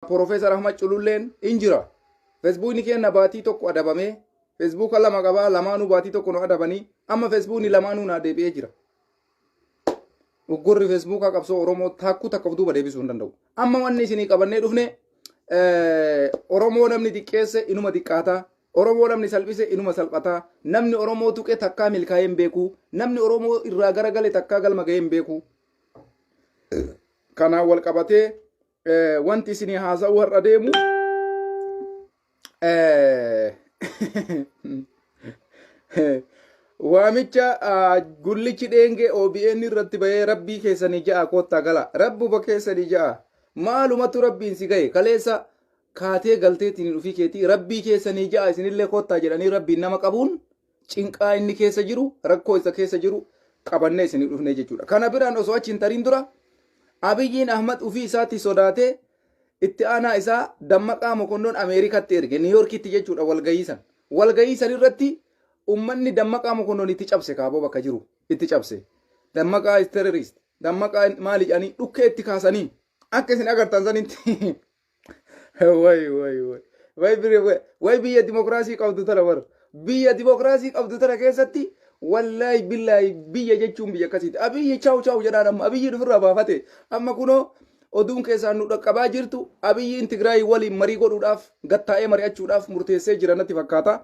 Profeesar Ahmad Cululleen hin jira. Feesbuukni keenya baatii tokko adabamee feesbuuka lama qabaa lamaanuu baatii tokko nu adabanii amma feesbuukni lamaanuu naa deebi'ee jira. Uggurri feesbuukaa qabsoo Oromoo taakkuu takka of duuba deebisuu hin danda'u. Amma wanni isinii qabannee dhufne Oromoo namni xiqqeesse inuma xiqqaataa. Oromoo namni salphise inuma salphataa. Namni Oromoo tuqe takkaa milkaa'ee hin beeku. Namni Oromoo irraa garagale takkaa galma ga'ee hin beeku. Kanaan wal qabatee wanti isinii haasa'uu har'a deemu waamicha gullichi dheengee OBN irratti bahee rabbii keessanii ja'a koottaa gala rabbuma keessanii ja'a maalumatu rabbiin si gahe kaleessa kaatee galteetiin dhufii keetii rabbii keessanii ja'a isinillee koottaa jedhanii rabbiin nama qabuun cinqaa inni keessa jiru rakkoo isa keessa jiru qabannee isinii dhufnee jechuudha. Kana biraan osoo achi hin tarin dura Abiyyiin Ahmad ofii isaatti sodaatee itti aanaa isaa Dammaqaa Mokonnon Ameerikaatti erge Niiyorkitti jechuudha walgahii san. Walgahii san irratti ummanni Dammaqaa Mokonnon itti cabse kaaboo bakka jiru itti cabse. Dammaqaa is terrorist Dammaqaa maali jedhanii dhukkee itti kaasanii akka isin agartan sanitti Way way way. Way biyya way way biyya dimokiraasii qabdu tana bar. Biyya dimokiraasii qabdu tana keessatti wallaahi billaahi biyya jechuun biyya akkasiiti. Abiyyi chaaw chaaw jedhaan amma abiyyiin ofirraa baafate. Amma kunoo oduun keessaan nu dhaqqabaa jirtu abiyyiin Tigraay waliin marii godhuudhaaf gattaa'ee mari'achuudhaaf murteessee jira natti fakkaata.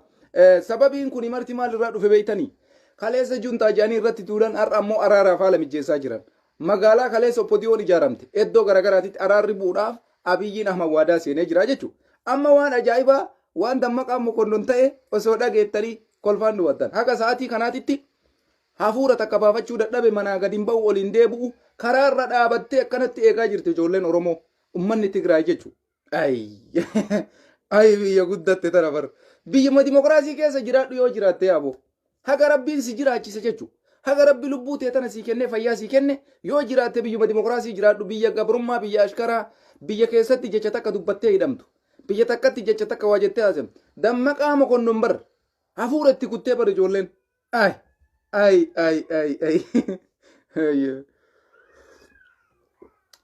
Sababiin kun marti maalirraa dhufe beektanii? Kaleessa juntaa jedhanii irratti duulan har'a ammoo araaraaf haala mijjeessaa jiran. Magaalaa kaleessa OPDOn ijaaramte iddoo garaagaraatitti araarri bu'uudhaaf Abiyyiin Ahmad waadaa seenee jira jechuudha. Amma waan ajaa'ibaa waan Dammaqaan Mokonnon ta'e osoo dhageettanii kolfaan du'attan. Haga sa'aatii kanaatitti hafuura takka baafachuu dadhabe manaa gadi hin ba'u ol hin deebi'u karaarra dhaabattee akkanatti eegaa jirti ijoolleen Oromoo ummanni Tigraay jechuudha. Ay ay biyya guddatte tana bar. Biyyuma dimokiraasii keessa jiraadhu yoo jiraatte yaaboo. Haga rabbiin si jiraachise jechuudha. Haga rabbi lubbuu tee tana sii kennee fayyaa sii kenne yoo jiraatte biyyuma dimokiraasii jiraadhu biyya gabrummaa biyya ashkaraa biyya keessatti jecha takka dubbattee hidhamtu. Biyya takkatti jecha takka waa jettee haasa'amtu. Dammaqaa mokonnon bar. Hafuura itti kuttee bar ijoolleen. Ay ay ay ay ay. Ayyo.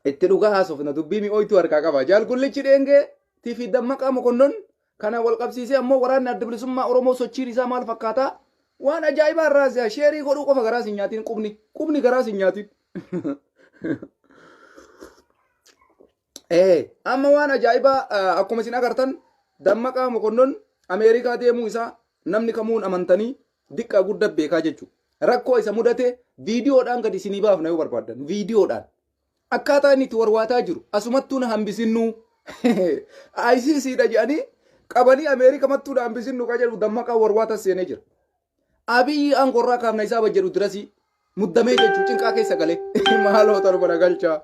Itti dhugaa haasofna dubbii mi'ooytuu harkaa qaba. Jaal Gullichi Dheengee tifi Dammaqaa Mokonnon kana wal qabsiisee ammoo waraanni adda bilisummaa Oromoo sochiin isaa maal fakkaataa? Waan ajaa'ibaa irraa si'a sheerii godhuu qofa garaa sin nyaatiin qubni qubni garaa sin nyaatiin. Ee amma waan ajaa'ibaa akkuma isin agartan Dammaqaa Mokonnon Ameerikaa deemuu isaa namni kamuun amantanii diqqaa guddaa beekaa jechuudha. Rakkoo isa mudate viidiyoodhaan gadi isinii baafna yoo barbaaddan viidiyoodhaan. Akkaataa inni itti warwaataa jiru asumattuu na hambisinnuu ICC dha jedhanii qabanii Ameerika mattuu na hambisinnu ka jedhu Dammaqaa warwaata seenee jira. Abiyyi aangorraa kaafna isaa jedhu dirasii muddamee jechuu cinqaa keessa galee maaloo tanuma na galchaa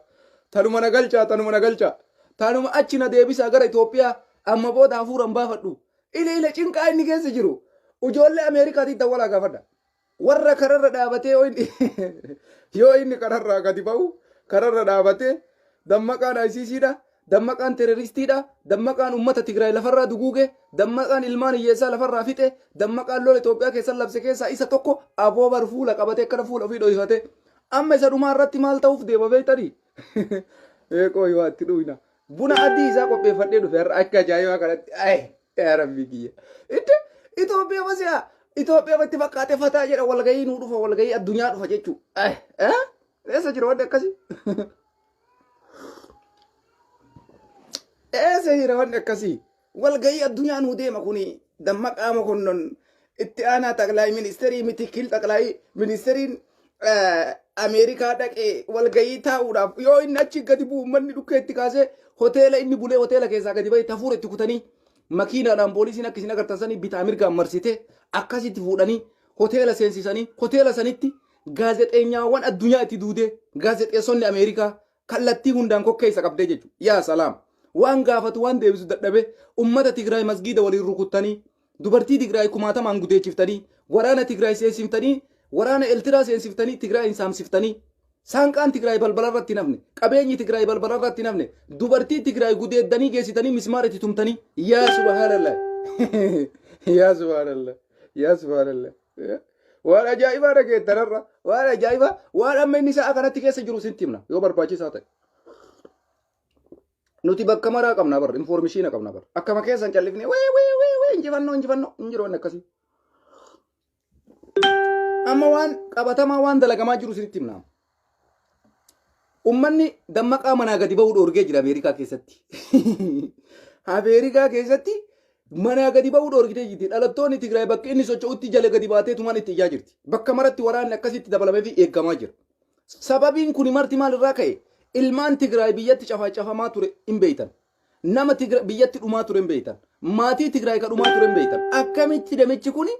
tanuma na galchaa tanuma na galchaa tanuma achi na deebisaa gara Itoophiyaa amma booda hafuura hin baafadhu ile ile cinqaa inni keessa jiru ijoollee Ameerikaatii dawwalaa gaafadha warra kararra dhaabatee yoo inni yoo inni kararraa gadi ba'u kararra dhaabatee Dammaqaan ICC dha. Dammaqaan terroristiidha. Dammaqaan ummata Tigraay lafarraa duguuge. Dammaqaan ilmaan hiyyeessaa lafarraa fixe. Dammaqaan lola Itoophiyaa keessa labse keessaa isa tokko aboo bar fuula qabatee akkana fuula ofii dhoyfate. Amma isa dhumaa irratti maal ta'uuf deema beektanii? Eeqoo yoo itti dhuyna. Buna adii isaa qopheeffadhee dhufe har'a akka ajaa'ibaa kanatti. Ay yaa rabbii kiyya. Itti Itoophiyaa masi'a Itoophiyaa itti fakkaate fataa jedha walgahii nuu dhufa walgahii addunyaa dhufa jechuudha. Ay eh eessa jira wanti akkasii? Eessa jira wanni akkasii? Walgahii addunyaa nuu deema kuni Dammaqaa Mokonnon itti aanaa xaqlaay ministeerii mitikil xaqlaay ministeeriin Ameerikaa dhaqee walgahii taa'uudhaaf yoo inni achi gadi bu'u uummanni dhukkee itti kaasee hoteela inni bulee hoteela keessaa gadi ba'e tafuura itti kutanii makiinaadhaan poolisiin akka isin agartan sanii bitaa mirgaan marsitee akkasitti fuudhanii hoteela seensisanii hoteela sanitti gaazexeenyaawwan addunyaa itti duudee gaazexeessonni Ameerikaa kallattii hundaan kokkee isa qabdee jechuudha. Yaa salaam! Waan gaafatu waan deebisu dadhabee ummata Tigraay masgiida waliin rukuttanii, dubartii Tigraay kumaatamaan gudeechiftanii, waraana Tigraay seensiftanii, waraana Eltiraa seensiftanii Tigraayin saamsiftanii, saanqaan Tigraay balbalarratti hin hafne, qabeenyi Tigraay balbalarratti hin hafne, dubartii Tigraay gudeeddanii geessitanii mismaara itti tumtanii. Yaa subhaanallah! Yaa subhaanallah! Yaa subhaanallah! Waan ajaa'ibaa dhageettan har'a. Waan ajaa'ibaa waan amma inni sa'a kanatti keessa jiru sitti himna yoo barbaachisaa ta'e. Nuti bakka maraa qabna bar, informishiina qabna bar. Akkama keessan callifnee wee wee wee wee injifannoo injifannoo hin jiru wanni akkasii. Amma waan qabatamaa waan dalagamaa jiru isinitti himna. Ummanni dammaqaa manaa gadi ba'uu dhoorgee jira Ameerikaa keessatti. Ameerikaa keessatti manaa gadi ba'uu dhoorgitee jirti. Dhalattoonni Tigraay bakka inni socho'utti jala gadi baatee tumaan itti iyyaa jirti. Bakka maratti waraanni akkasitti dabalamee fi eeggamaa jira. Sababiin kuni marti maal irraa ka'e? Ilmaan Tigraay biyyatti cafacafamaa ture hin beeytan. Nama Tigra biyyatti dhumaa ture hin beeytan. Maatii Tigraay ka dhumaa ture hin beeytan. Akkamitti namichi kuni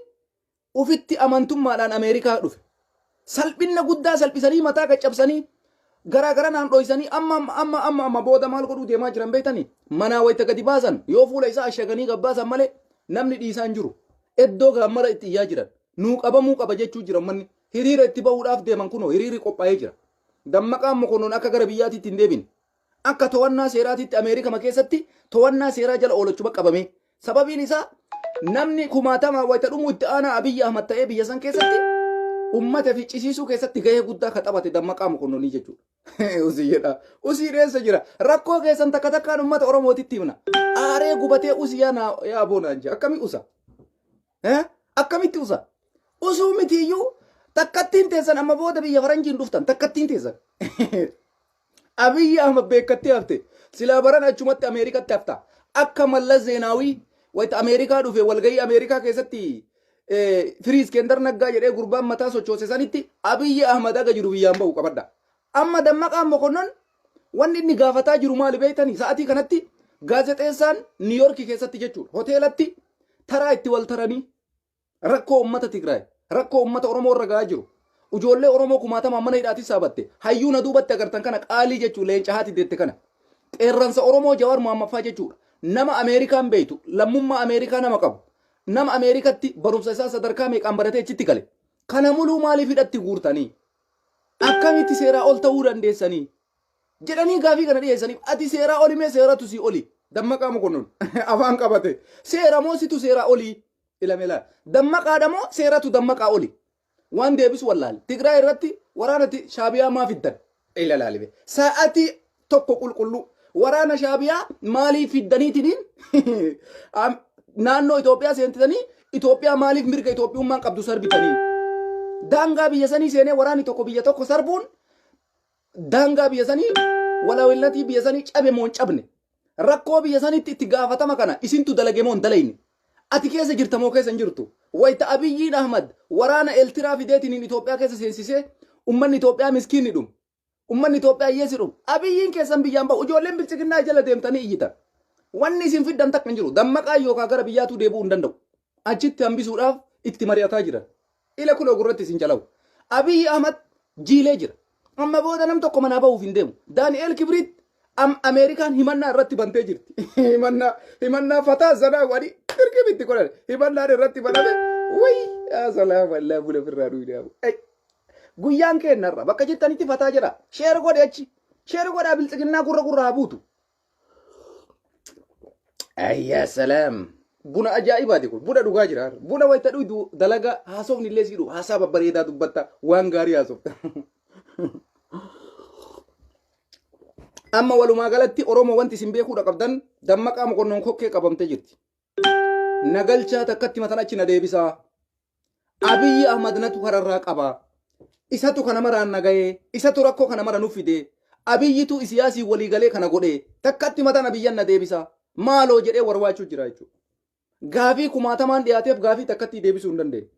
ufitti amantummaadhaan Ameerikaa dhufe? Salphinna guddaa salphisanii mataa caccabsanii garaa garanaan dhoysanii amma amma amma amma amma booda maal godhuu deemaa jiran beeytanii? Manaa wayita gadi baasan yoo fuula isaa ashaganii gabbaasan malee namni dhiisaa hin jiru. Iddoo gaammara itti iyyaa jiran. Nuu qabamuu qaba jechuu jiran manni. Hiriira itti bahuudhaaf deeman kunoo hiriirri qophaa'ee jira. Dammaqaan Mokonnon akka gara biyyaatiitti hin deebine. Akka to'annaa seeraatiitti Ameerikama keessatti to'annaa seeraa jala oolachuma qabame. Sababiin isaa namni kumaatamaa wayita dhumuu itti aanaa Abiyyi Ahmad ta'ee biyya san keessatti ummata ficcisiisuu keessatti gahee guddaa ka taphate Dammaqaa Mokonnonii jechuudha. Usii jedha. Usii dheessa jira. Rakkoo keessan takka takkaan ummata Oromootitti himna. Aaree gubatee usii yaa naa yaa boonaan jira. Akkamii usa? Eh? Akkamitti usa? Usuu mitiiyyuu takkattiin teessan amma booda biyya faranjiin dhuftan takkattiin teessan. Abiyyi Ahmad beekattee hafte. Silaa baran achumatti Ameerikatti hafta. Akka Mallas Zeenaawii wayita Ameerikaa dhufe walgahii Ameerikaa keessatti firii Iskendar Naggaa jedhee gurbaan mataa sochoose sanitti Abiyyi Ahmad aga jiru biyyaan bahu qabadha. Amma Dammaqaan Mokonnon wanni inni gaafataa jiru maali beektanii? Sa'atii kanatti gaazexeessaan Niiyorkii keessatti jechuudha. Hoteelatti taraa itti wal taranii rakkoo uummata Tigraay, rakkoo uummata Oromoo irra gahaa jiru. Ijoollee Oromoo kumaatamaan mana hidhaatii saabatte. Hayyuu na duubatti agartan kana qaalii jechuun leenca haati deette kana. Qeerransa Oromoo Jawaar Mohaammadfaa jechuudha. Nama Ameerikaan beektu, lammummaa Ameerikaa nama qabu, nama Ameerikatti barumsa isaa sadarkaa meeqaan baratee achitti gale. Kana muluu maaliif hidhatti guurtanii? Akkamitti seeraa ol ta'uu dandeessanii? Jedhanii gaafii kana dhiyeessaniif ati seeraa oli mee seeratu sii oli? Dammaqaa Mokonnon afaan qabate. Seera moo situ seeraa olii? Ilame laal. Dammaqaadha moo seeratu dammaqaa oli? Waan deebisu wallaale. Tigraay irratti waraana Shaabiyaa maa fiddan? Ila laalibe. Sa'atii tokko qulqulluu. Waraana Shaabiyaa maaliif fiddaniitiniin naannoo Itoophiyaa seentitanii Itoophiyaa maaliif mirga Itoophiyummaan qabdu sarbitanii? Daangaa biyya sanii seenee waraanni tokko biyya tokko sarbuun daangaa biyya sanii walawinnatii biyya sanii cabe moo hin cabne? Rakkoo biyya sanitti itti gaafatama kana isintu dalage moo hin dalayne? Ati keessa jirta moo keessa hin jirtu? Wayita Abiyyiin Ahmad waraana Eeltiraa fideetiniin Itoophiyaa keessa seensisee ummanni Itoophiyaa miskiinni dhumu. Ummanni Itoophiyaa hiyyeessi dhumu. Abiyyiin keessan biyyaan bahu. Ijoolleen bilchiginnaa jala deemtanii iyyitan. Wanni isin fiddan takka hin jiru. Dammaqaa yookaan gara biyyaatuu deebi'uu hin danda'u. Achitti hambisuudhaaf itti mari'ataa jiran. Ila kunoo gurratti isin calawu. Abiyyi Ahmad jiilee jira. Amma booda nam tokko manaa bahuuf hin deemu. Daani'eel Kibriit Ameerikaan himannaa irratti bantee jirti. Himannaa himannaa fataa zanaa godhanii dirqama itti godhan. Himannaan irratti baname wayi yaa salaam allaa buna firraa dhuyi. Guyyaan keennarra bakka jirtanitti fataa jedha. Sheer godhi achi. Sheer godhaa biltsiginnaa gurra gurra haa buutu. Ayyaa salaam. Buna ajaa'ibaati kun. Buna dhugaa jira. Buna wayita dhugdu dalagaa haasofni illee sii dhufu. Haasaa babbareedaa dubbatta. Waan gaarii haasofta. Amma walumaa galatti Oromoo wanti isin beekuudha qabdan Dammaqaa Mokonnon kokkee qabamtee jirti. Nagalchaa takkatti matan achi na deebisaa. Abiyyi Ahmad natu kararraa qaba. Isatu kana maraan na ga'ee. Isatu rakkoo kana mara nu fide. Abiyyitu Isiyaasii walii galee kana godhee. Takkatti matan Abiyyan na deebisaa. Maaloo jedhee warwaachuu jira jechuudha. Gaafii kumaatamaan dhiyaateef gaafii takkatti deebisuu hin dandeenye.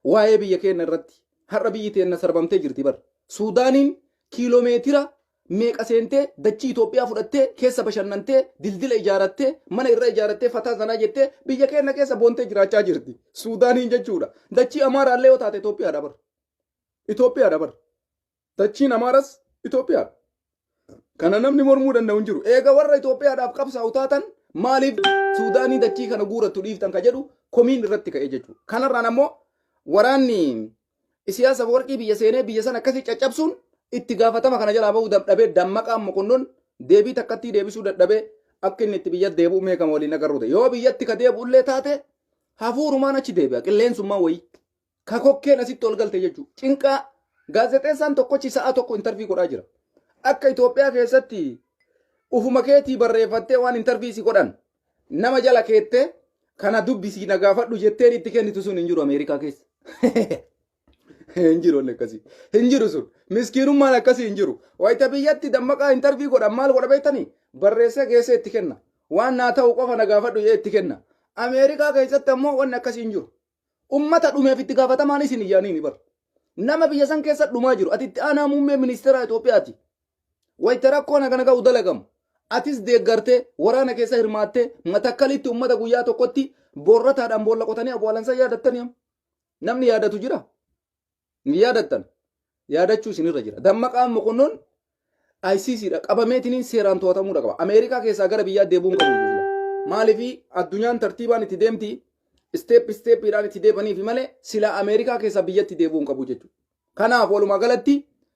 Waa'ee biyya keenya irratti har'a biyyi teenna sarbamtee jirti bar. Suudaaniin kiiloomeetira meeqa seentee dachii Itoophiyaa fudhattee keessa bashannantee dildila ijaarattee mana irra ijaarattee fataa zanaa jettee biyya keenya keessa boontee jiraachaa jirti. Suudaaniin jechuudha. Dachii Amaaraallee yoo taate Itoophiyaadha bar. Itoophiyaadha bar. Dachiin Amaaras Itoophiyaadha. Kana namni mormuu danda'u hin jiru. Eega warra Itoophiyaadhaaf qabsaa'u taatan maaliif Suudaanii dachii kana guurattu dhiiftan ka jedhu komiin irratti ka'e jechuudha. Kanarraan ammoo waraanni Isiyaas Afawarqii biyya seenee biyya sana akkasii caccabsuun itti gaafatama kana jalaa bahuu dadhabee Dammaqaan Mokonnon deebii takkattii deebisuu dadhabee akka inni itti biyyatti deebi'u meeqama waliin agarru ta'e. Yoo biyyatti ka deebi'ullee taate hafuurumaan achi deebi'a qilleensummaan wayii. Ka kokkeen asitti ol galte jechuudha. Cinqaa gaazexeessaan tokkochi sa'a tokko intarvii godhaa jira. Akka Itoophiyaa keessatti Ufuma keetii barreeffattee waan interview si godhan nama jala keettee kana dubbisii na gaafadhu jetteen itti kennitu sun hin jiru Ameerikaa keessa. Hin jiru wanni akkasii. Hin jiru sun. Miskiinummaan akkasii hin jiru. Wayita biyyatti Dammaqaa interview godhan maal godha beektanii? Barreessee geessee itti kenna. Waan naa ta'u qofa na gaafadhu jedhee itti kenna. Ameerikaa keessatti ammoo wanni akkasii hin jiru. Ummata dhumeef itti gaafatamaan isin iyyaanii bar. Nama biyya san keessa dhumaa jiru. Ati itti aanaa muummee ministeera Itoophiyaati. Wayita rakkoon hagana ga'u dalagamu. Atis deeggartee waraana keessa hirmaattee Matakkalitti ummata guyyaa tokkotti boorrataadhaan boolla qotanii awwaalansa yaadattanii amma. Namni yaadatu jira? Hin yaadattan. Yaadachuu isinirra jira. Dammaqaan Mokonnon ICC dha qabameetiniin seeraan to'atamuu qaba. Ameerikaa keessaa gara biyyaa deebi'uun qabu. Maaliif addunyaan tartiibaan itti deemti, step stepiidhaan itti deebaniifi malee silaa Ameerikaa keessaa biyyatti deebi'uun qabu jechuudha. Kanaaf walumaa galatti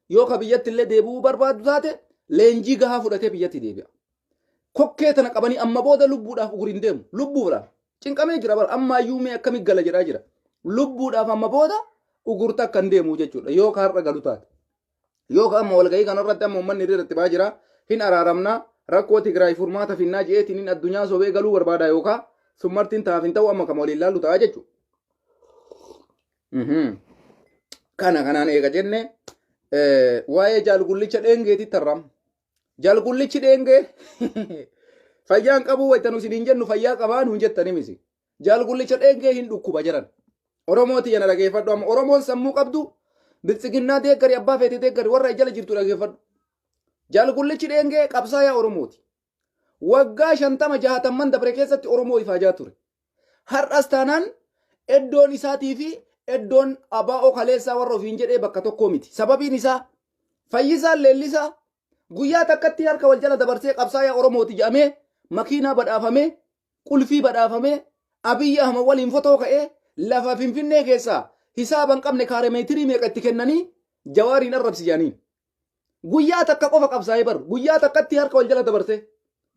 yoo ka biyyatti illee deebi'uu barbaadu taate leenjii gahaa fudhatee biyyatti deebi'a. Kokkee tana qabanii amma booda lubbuudhaaf ugur hin deemu. Lubbuudhaaf. Cinqamee jira bara ammaayyuu mee akkami gala jedhaa jira. Lubbuudhaaf amma booda ugurta akka hin deemu jechuudha. Yoo ka har'a galu taate. Yoo ka amma walgahii kanarratti amma uummanni hiriira itti ba'aa jira. Hin araaramna, rakkoo Tigraay furmaata finnaa je'eetiin hin addunyaa sobee galuu barbaada yookaan summartiin taaf hin ta'u, amma kama waliin laallu ta'a jechuudha. Kana kanaan eega jenne, waa'ee Jaalgullicha Dheengeetitti tarram. Jaalgullichi Dheengee fayyaan qabuu wayita nu isiniin jennu fayyaa qabaa nuun jettanii misi. Jaalgullicha Dheengee hin dhukkuba jedhan. Oromooti yana dhageeffadhu. Amma Oromoon sammuu qabdu, Biltsiginnaa deeggari, abbaa feete deeggari, warra jala jirtu dhageeffadhu. Jaalgullichi Dheengee qabsaayaa Oromooti. Waggaa 50 60n dabre keessatti Oromoo ifaajaa ture. Har'as taanaan iddoon isaatii fi iddoon abaa'oo kaleessaa warra ofiin jedhee bakka tokkoo miti. Sababiin isaa Fayyisaan Leellisaa guyyaa takkatti harka wal jala dabarsee qabsaayaa Oromooti jedhamee makiinaa badhaafamee, qulfii badhaafamee, Abiyyi Ahmad waliin fotoo ka'ee, lafa Finfinnee keessaa hisaaba hin qabne kaaremeetirii meeqa itti kennanii Jawaariin arrabsi jedhaniin. Guyyaa takka qofa qabsaa'ee bar, guyyaa takkatti harka wal jala dabarsee,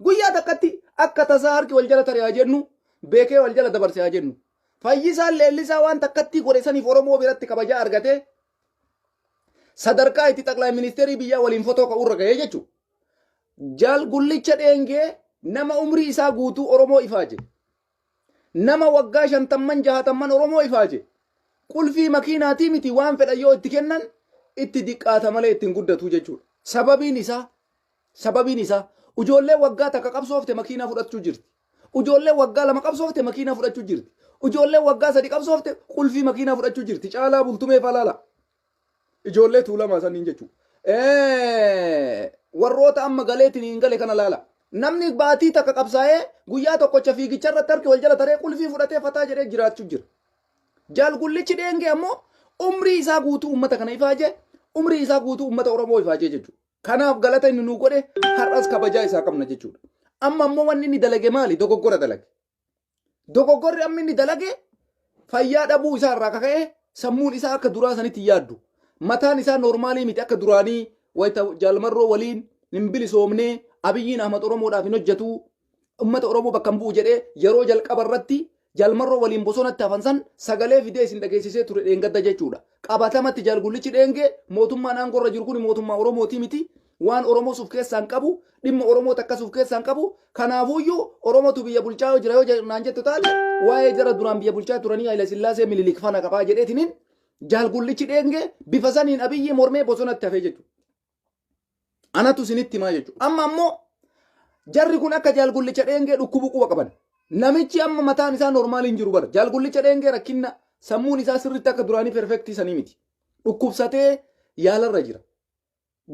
guyyaa takkatti akka tasaa harki wal jala tare haa jennu, beekee wal jala dabarse haa jennu. Fayyisaan Leellisaa waan takkatti godhe saniif Oromoo biratti kabajaa argatee sadarkaa itti xaqlaa ministeerii biyyaa waliin fotoo ka'uurra gahee jechuudha. Jaal Gullicha Dheengee nama umrii isaa guutuu Oromoo ifaaje. Nama waggaa 50n 60n Oromoo ifaaje. Qulfii makiinaatii miti, waan fedhan yoo itti kennan itti diqqaata malee ittiin guddatu jechuudha. Sababiin isaa ijoollee waggaa takka qabsoofte makiinaa fudhachuu jirti. Ijoollee waggaa 2 qabsoofte makiinaa fudhachuu jirti. Ijoollee waggaa 3 qabsoofte qulfii makiinaa fudhachuu jirti. Caalaa Bultumee falaala. Ijoollee Tuulamaa saniin jechuudha. Warroota amma galeetiin hin gale kana laala. Namni baatii takka qabsaa'ee guyyaa tokkocha fiigicha irratti harki wal jala taree qulfii fudhatee fataa jedhee jiraachuu jira. Jaalgullichi Dheengee ammoo umrii isaa guutuu uummata kana ifaajee, umrii isaa guutuu uummata Oromoo ifaajee jechuudha. Kanaaf galata inni nuu godhe har'as kabajaa isaa qabna jechuudha. Amma ammoo wanni inni dalage maali? Dogoggora dalage. Dogoggorri amma inni dalage fayyaa dhabuu isaa irraa kaka'e sammuun isaa akka duraa sanitti hin yaaddu. Mataan isaa normalii miti. Akka duraanii wayita Jaalmarroo waliin hin bilisoomnee, Abiyyiin Ahmad Oromoodhaaf hin hojjetu, uummata Oromoo bakka hin bu'u jedhee yeroo jalqaba irratti Jaalmarroo waliin bosonatti hafan san sagalee fidee isin dhageessisee ture dheengadda jechuudha. Qabatamatti Jaalgullichi Dheengee mootummaan aangoo irra jiru kun mootummaa Oromootii miti. Waan Oromoos of keessaa hin qabu. Dhimma Oromoo takkas of keessaa hin qabu. Kanaafuyyuu Oromootu biyya bulchaa yoo jira yoo naan jettu taate, waa'ee jara duraan biyya bulchaa turanii Haayila Sillaasee, Minilik fana qabaa jedheetiniin Jaalgullichi Dheengee bifa saniin Abiyyi mormee bosonatti hafee jechuudha. Anatu isinitti himaa jechuudha. Amma ammoo jarri kun akka Jaalgullicha Dheengee dhukkubu quba qaban. Namichi amma mataan isaa normalii hin jiru bara. Jaalgullicha Dheengee rakkinna sammuun isaa sirriitti akka duraanii perfectii sanii miti. Dhukkubsatee yaalarra jira.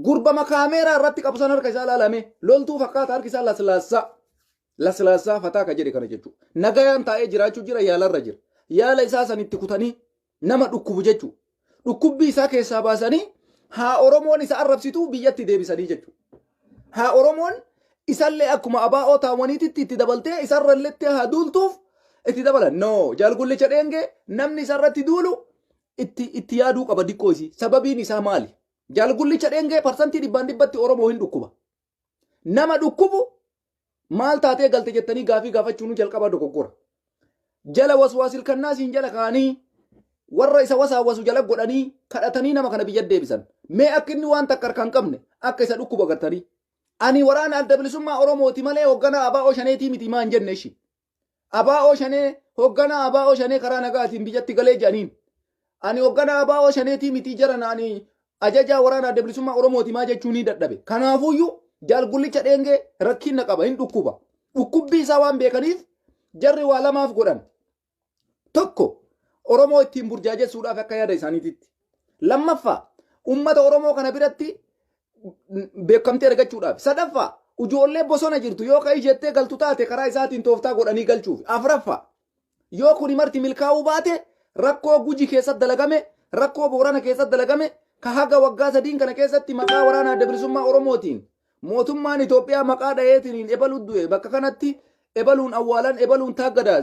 Gurbama kaameeraa irratti qabu san harka isaa ilaalame loltuu fakkaata, harki isaa laslaassaa. Laslaassaa fataa ka jedhe kana jechuudha. Nagayaan taa'ee jiraachuu jira, yaalarra jira. Yaala isaa san itti kutanii nama dhukkubu jechuudha. Dhukkubbii isaa keessaa baasanii haa Oromoon isa arrabsituu biyyatti deebisanii jechuudha. Haa Oromoon isallee akkuma abaa'oo taawwaniititti itti dabaltee isarralletti haa duultuuf itti dabalan. No, Jaalgullicha Dheengee namni isarratti duulu itti yaaduu qaba diqqoo isii. Sababiin isaa maali? Jaalgullicha Dheengee 100% Oromoo hin dhukkuba. Nama dhukkubu maal taatee galte jettanii gaafii gaafachuun jalqaba dogoggora. Jala waswaasil kannaasiin jala kaanii warra isa wasaawwasu jala godhanii kadhatanii nama kana biyya deebisan. Mee akka inni waan takka harkaan qabne akka isa dhukkuba agartanii. Ani waraana Adda Bilisummaa Oromooti malee hoogganaa ABO Shaneetii miti maan jenne ishi. ABO Shanee hoogganaa ABO Shanee karaa nagaatiin biyyatti galee jedhaniin. Ani hoogganaa ABO Shaneetii miti jaran ani ajajaa waraana Adda Bilisummaa Oromooti maa jechuu ni dadhabe. Kanaafuyyuu Jaal Gullicha Dheengee rakkinna qaba hin dhukkuba. Dhukkubbii isaa waan beekaniif jarri waa lamaaf godhan. Tokko, Oromoo ittiin burjaajessuudhaaf akka yaada isaaniititti. Lammaffaa, uummata Oromoo kana biratti beekamtii argachuudhaaf. Sadaffaa, ijoollee bosona jirtu yoo ka'ii jettee galtu taate karaa isaatiin tooftaa godhanii galchuuf. Afraffaa, yoo kuni marti milkaa'uu baate rakkoo Guji keessatti dalagame, rakkoo Boorana keessatti dalagame, ka haga waggaa sadiin kana keessatti maqaa waraana Adda Bilisummaa Oromootiin Mootummaan Itoophiyaa maqaa dhaheetiniin ebalu du'e bakka kanatti ebaluun awwaalan ebaluun taaggada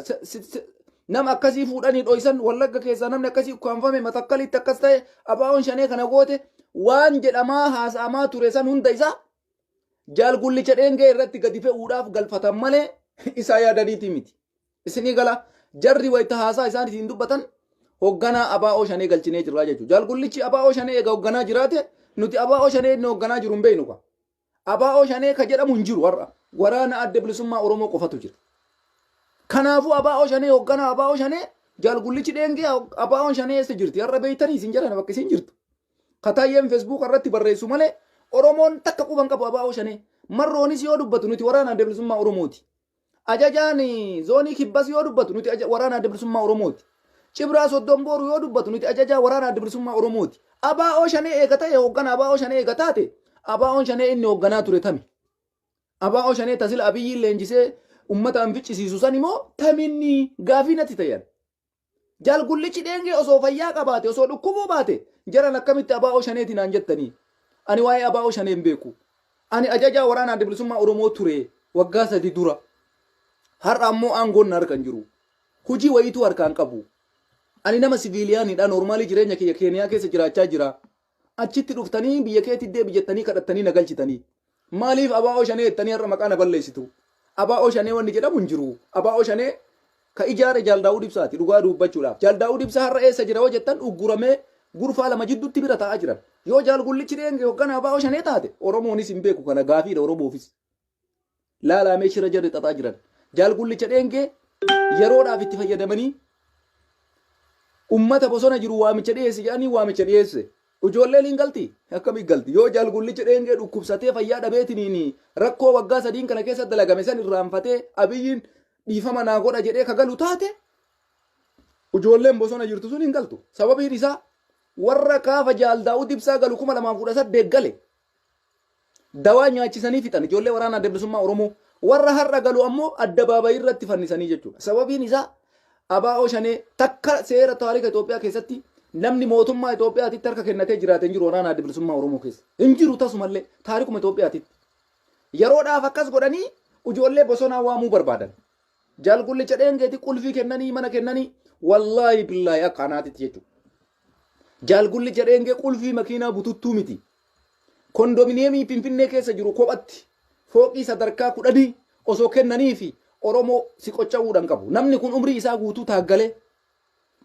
nama akkasii fuudhanii dhoysan Wallagga keessaa namni akkasii ukkaanfame Matakkalitti akkas ta'e ABOn Shanee kana goote waan jedhamaa haasa'amaa ture san hunda isaa Jaal Gullicha Dheengee irratti gadi fe'uudhaaf galfatan malee isaa yaadaniitii miti. Isinii gala jarri wayita haasaa isaan ittiin dubbatan hogganaa ABO Shanee galchinee jirraa jechuudha. Jaal Gullichi ABO Shanee eega hogganaa jiraate nuti ABO Shanee inni hogganaa jiru hin beeknu ka. ABO Shanee ka jedhamu hin jiru har'a. Waraana Adda Bilisummaa Oromoo qofatu jira. Kanaafuu ABO Shanee hogganaa ABO Shanee Jaal Gullichi Dheengee ABOn Shanee eessa jirti? Har'a beektanii isin jedhan bakka isin jirtu. Kataayyeen Facebook irratti barreessu malee Oromoon takka quban qabu ABO Shanee. Marroonis yoo dubbatu nuti waraana Adda Bilisummaa Oromooti. Ajajaan zoonii kibbas yoo dubbatu nuti waraana Adda Bilisummaa Oromooti. Cibraa Soddon Booru yoo dubbatu nuti ajajaa waraana Adda Bilisummaa Oromooti. ABO Shanee eega ta'e hooggana ABO Shanee eega taate ABOn Shanee inni hoogganaa ture tami? ABO Shanee tasila Abiyyiin leenjisee uummata an ficcisiisu san immoo taminni gaafii natti ta'an. Jaal Gullichi Dheengee osoo fayyaa qabaate osoo dhukkubuu baate jaran akkamitti ABO Shaneeti naan jettanii? Ani waa'ee ABO Shanee hin beeku. Ani ajajaa waraana Adda Bilisummaa Oromoo ture waggaa 3 dura. Har'a ammoo aangoon na harka hin jiru. Hojii wayiituu harkaa hin qabu. Ani nama siviiliyaaniidha noormaalii jireenya kiyya Keeniyaa keessa jiraachaa jira. Achitti dhuftanii biyya keetti deebi jettanii kadhattanii na galchitanii. Maaliif ABO Shanee jettanii har'a maqaa na balleessitu? ABO Shanee wanni jedhamu hin jiru. ABO Shanee ka ijaare Jaal Daawud Ibsaati dhugaa duubbachuudhaaf. Jaal Daawud Ibsaa har'a eessa jira yoo jettan ugguramee gurfaa lama jidduutti bira taa'aa jiran. Yoo Jaal Gullichi Dheenge hoggana ABO Shanee taate Oromoonis hin beeku kana gaafiidha Oromoofis. Laalaa mee shira jarri xaxaa jiran. Jaal Gullicha Dheengee yeroodhaaf itti fayyadamanii ummata bosona jiru waamicha dhiyeessi jedhanii waamicha dhiyeesse. Ijoolleen hin galti? Akkamitti galti? Yoo Jaal Gullicha Dheengee dhukkubsatee fayyaa dhabeetiniin rakkoo waggaa sadiin kana keessa dalagame san irraanfatee Abiyyiin dhiifama naa godha jedhee ka galu taate ijoolleen bosona jirtu sun hin galtu. Sababiin isaa warra kaafa Jaal Daawud Ibsaa galu 2018 gale Dawaa nyaachisanii fixan ijoollee waraana Adda Bilisummaa Oromoo. Warra har'a galu ammoo addabaabayii irratti fannisanii jechuudha. Sababiin isaa ABO Shanee takka seera taarika Itoophiyaa keessatti namni mootummaa Itoophiyaatitti harka kennatee jiraate hin jiru waraana Adda Bilisummaa Oromoo keessa. Hin jiru tasumallee taarikuma Itoophiyaatitti. Yeroodhaaf akkas godhanii ijoollee bosonaa waamuu barbaadan. Jaal Gullicha Dheengeeti qulfii kennanii mana kennanii wallaahi billaahi akka anaatitti jechuudha. Jaal Gullicha Dheengee qulfii makiinaa bututtuu miti. Kondominiyeemii Finfinnee keessa jiru kophatti fooqii sadarkaa kudhanii osoo kennaniifi Oromoo si qocca'uudhaan qabu. Namni kun umrii isaa guutuu taaggalee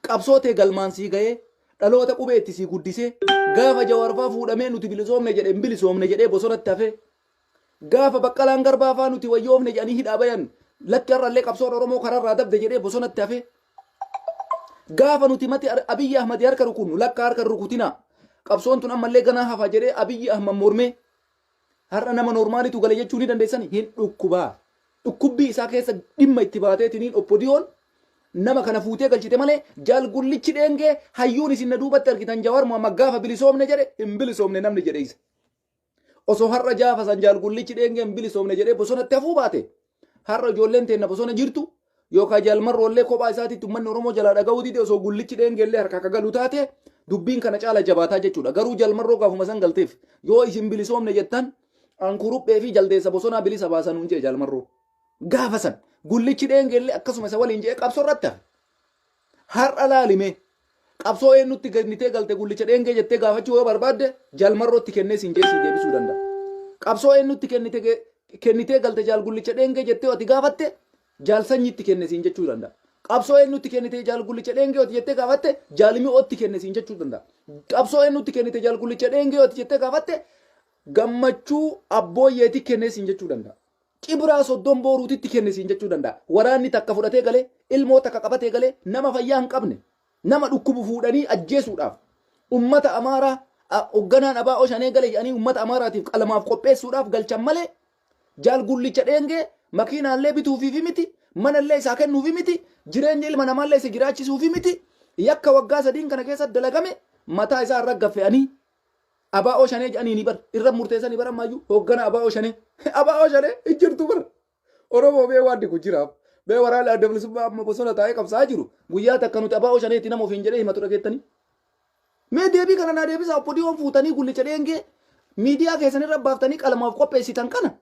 qabsoo tee galmaan sii ga'ee dhaloota qubee itti sii guddisee gaafa Jawaarfaa fuudhamee nuti bilisoomne jedhe hin bilisoomne jedhee bosonatti hafee gaafa Baqqalaan Garbaafaa nuti wayyoofne jedhanii hidhaa bayan lakki har'allee qabsoon Oromoo kararraa dabde jedhee bosonatti hafee Gaafa nuti mati Abiyyi Ahmad harka rukunnu lakka harka hin rukutinaa. Qabsoon tun ammallee ganaa hafa jedhee Abiyyi Ahmad mormee har'a nama noormaalitu gale jechuu ni dandeessani hin dhukkubaa. Dhukkubbii isaa keessa dhimma itti baateetiniin Oppodiyoon nama kana fuutee galchite malee Jaal Gullichi Dheengee hayyuun isin na duubatti argitan Jawaar Muhammad gaafa bilisoomne jedhe hin bilisoomne namni jedhe isa. Osoo har'a jaafa san Jaal Gullichi Dheengee hin bilisoomne jedhee bosonatti hafuu baate har'a ijoolleen teenna bosona jirtu yookaan Jaal Marroollee kophaa isaatiitti uummanni Oromoo jalaa dhaga'uu dide osoo Gullichi Dheengeellee harkaa ka galu taate dubbiin kana caala jabaataa jechuudha. Garuu Jaal Marroo gaafuma san galteef yoo isin bilisoomne jettan an kuruphee fi jaldeessa bosonaa bilisa baasan nuun jee Jaal Marroo. Gaafa san Gullichi Dheengeellee akkasuma isa waliin jee qabsoo irratti hafe. Har'a laalimee qabsoo eenyutti kennitee galte Gullicha Dheengee jettee gaafachuu yoo barbaadde Jaal Marrootti kennee siin jee sii deebisuu danda'a. Qabsoo eenyutti kennitee galte Jaal Gullicha Dheengee jettee ati gaafatte Jaal Sanyiitti kenne siin jechuu danda'a. Qabsoo eenyutti kennite Jaal Gullicha Dheengee ati jettee gaafatte Jaal Mi'ootti kenne siin jechuu danda'a. Qabsoo eenyutti kennite Jaal Gullicha Dheengee ati jettee gaafatte Gammachuu Abbooyyeeti kennee siin jechuu danda'a. Cibraa Soddom Booruutitti kenne siin jechuu danda'a. Waraanni takka fudhatee galee, ilmoo takka qabatee galee, nama fayyaa hin qabne, nama dhukkubu fuudhanii ajjeesuudhaaf, ummata Amaaraa hogganaan ABO Shanee gale jedhanii ummata Amaaraatiif qalamaaf qopheessuudhaaf galchan malee, Jaal Gullicha Dheengee makiinaallee bituufiifi miti, manallee isaa kennuufi miti, jireenya ilma namaallee isa jiraachisuufi miti, yakka waggaa sadiin kana keessa dalagame mataa isaa irra gaffe'anii ABO Shanee jedhanii bar irra murteessanii bar ammayyuu hoggana ABO Shanee. ABO Shanee hin jirtu bar. Oromoo bee waan kun jiraaf. Bee waraana Adda Bilisummaa amma bosona taa'ee qabsaa'aa jiru. Guyyaa takka nuti ABO Shaneetti nama ofiin jedhee himatu dhageettanii. Mee deebii kana naa deebisaa. OPDOn fuutanii Gullicha Dheengee miidiyaa keessan irra baaftanii qalamaaf qopheessitan kana,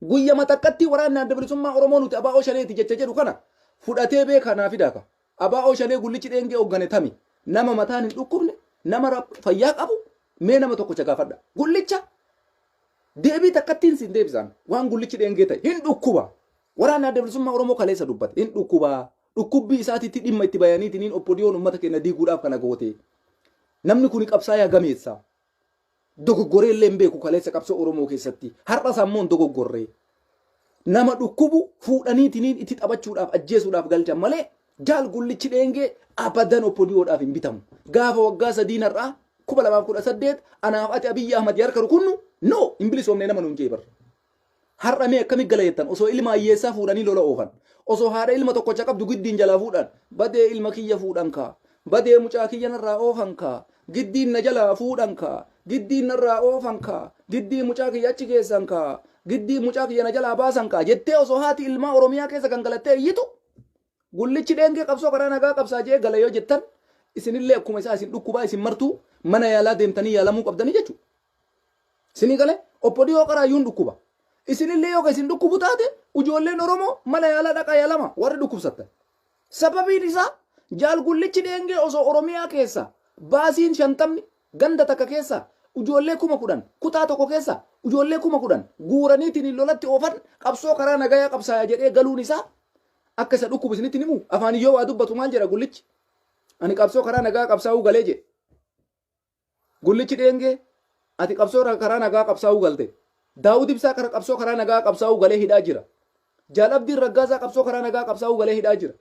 guyya takkatti waraanni Adda Bilisummaa Oromoo nuti ABO Shaneeti jecha jedhu kana fudhatee beekaa naa fidaa ka. ABO Shanee Gullichi Dheengee hoggane tami? Nama mataan hin dhukkubne, nama fayyaa qabu, mee nama tokkocha gaafadha. Gullicha deebii takkattiin siin deebisaan waan Gullichi Dheengee ta'e hin dhukkuba. Waraanni Adda Bilisummaa Oromoo kaleessa dubbate hin dhukkuba. Dhukkubbii isaatitti dhimma itti bayaniitiin OPDOn uummata keenya diiguudhaaf kana goote. Namni kun qabsaayaa gameessa. Dogoggoree illee hin beeku kaleessa qabsoo Oromoo keessatti. Har'as ammoo hin dogoggorree. Nama dhukkubu fuudhaniitiniin itti taphachuudhaaf, ajjeesuudhaaf galchan malee Jaal Gullichi Dheengee abadan OPDOdhaaf hin bitamu. Gaafa waggaa sadiin har'aa 2018 anaaf ati Abiyyi Ahmad harka rukunnu no hin bilisoomne nama nuun jee bar. Har'a mee akkami gala jettan osoo ilma hiyyeessaa fuudhanii lola oofan? Osoo haadha ilma tokkocha qabdu giddiin jalaa fuudhan, badee ilma kiyya fuudhan kaa, badee mucaa kiyya narraa oofan kaa, giddiin na jalaa fuudhan kaa, giddiin narraa oofan kaa, giddiin mucaa kiyya achi geessan kaa, giddiin mucaa kiyya na jalaa baasan kaa jettee osoo haati ilmaa Oromiyaa keessa gangalattee iyyitu, Gullichi Dheengee qabsoo karaa nagaa qabsaa jee gala yoo jettan, isinillee akkuma isaa isin dhukkubaa, isin martuu mana yaalaa deemtanii yaalamuu qabdanii jechuudha. Isinii galee OPDO qaraayyuun dhukkuba. Isinillee yoo isin dhukkubu taate, ijoolleen Oromoo mana yaalaa dhaqaa yaalama warri dhukkubsattan. Sababiin isaa Jaal Gullichi Dheengee osoo Oromiyaa keessa baasiin 50 ganda takka keessa ijoollee 10,000, kutaa tokko keessa ijoollee 10,000 guuraniitiin lolatti oofan, qabsoo karaa nagayaa qabsaaya jedhee galuun isaa akka isa dhukkubu isinitti himu. Afaan yoo waa dubbatu maal jedha Gullichi? Ani qabsoo karaa nagaa qabsaa'uu galee jedhe. Gullichi Dheengee, ati qabsoo karaa nagaa qabsaa'uu galte. Daawud Ibsaa kara qabsoo karaa nagaa qabsaa'uu galee hidhaa jira. Jaal Abdiin Raggaasaa qabsoo karaa nagaa qabsaa'uu galee hidhaa jira.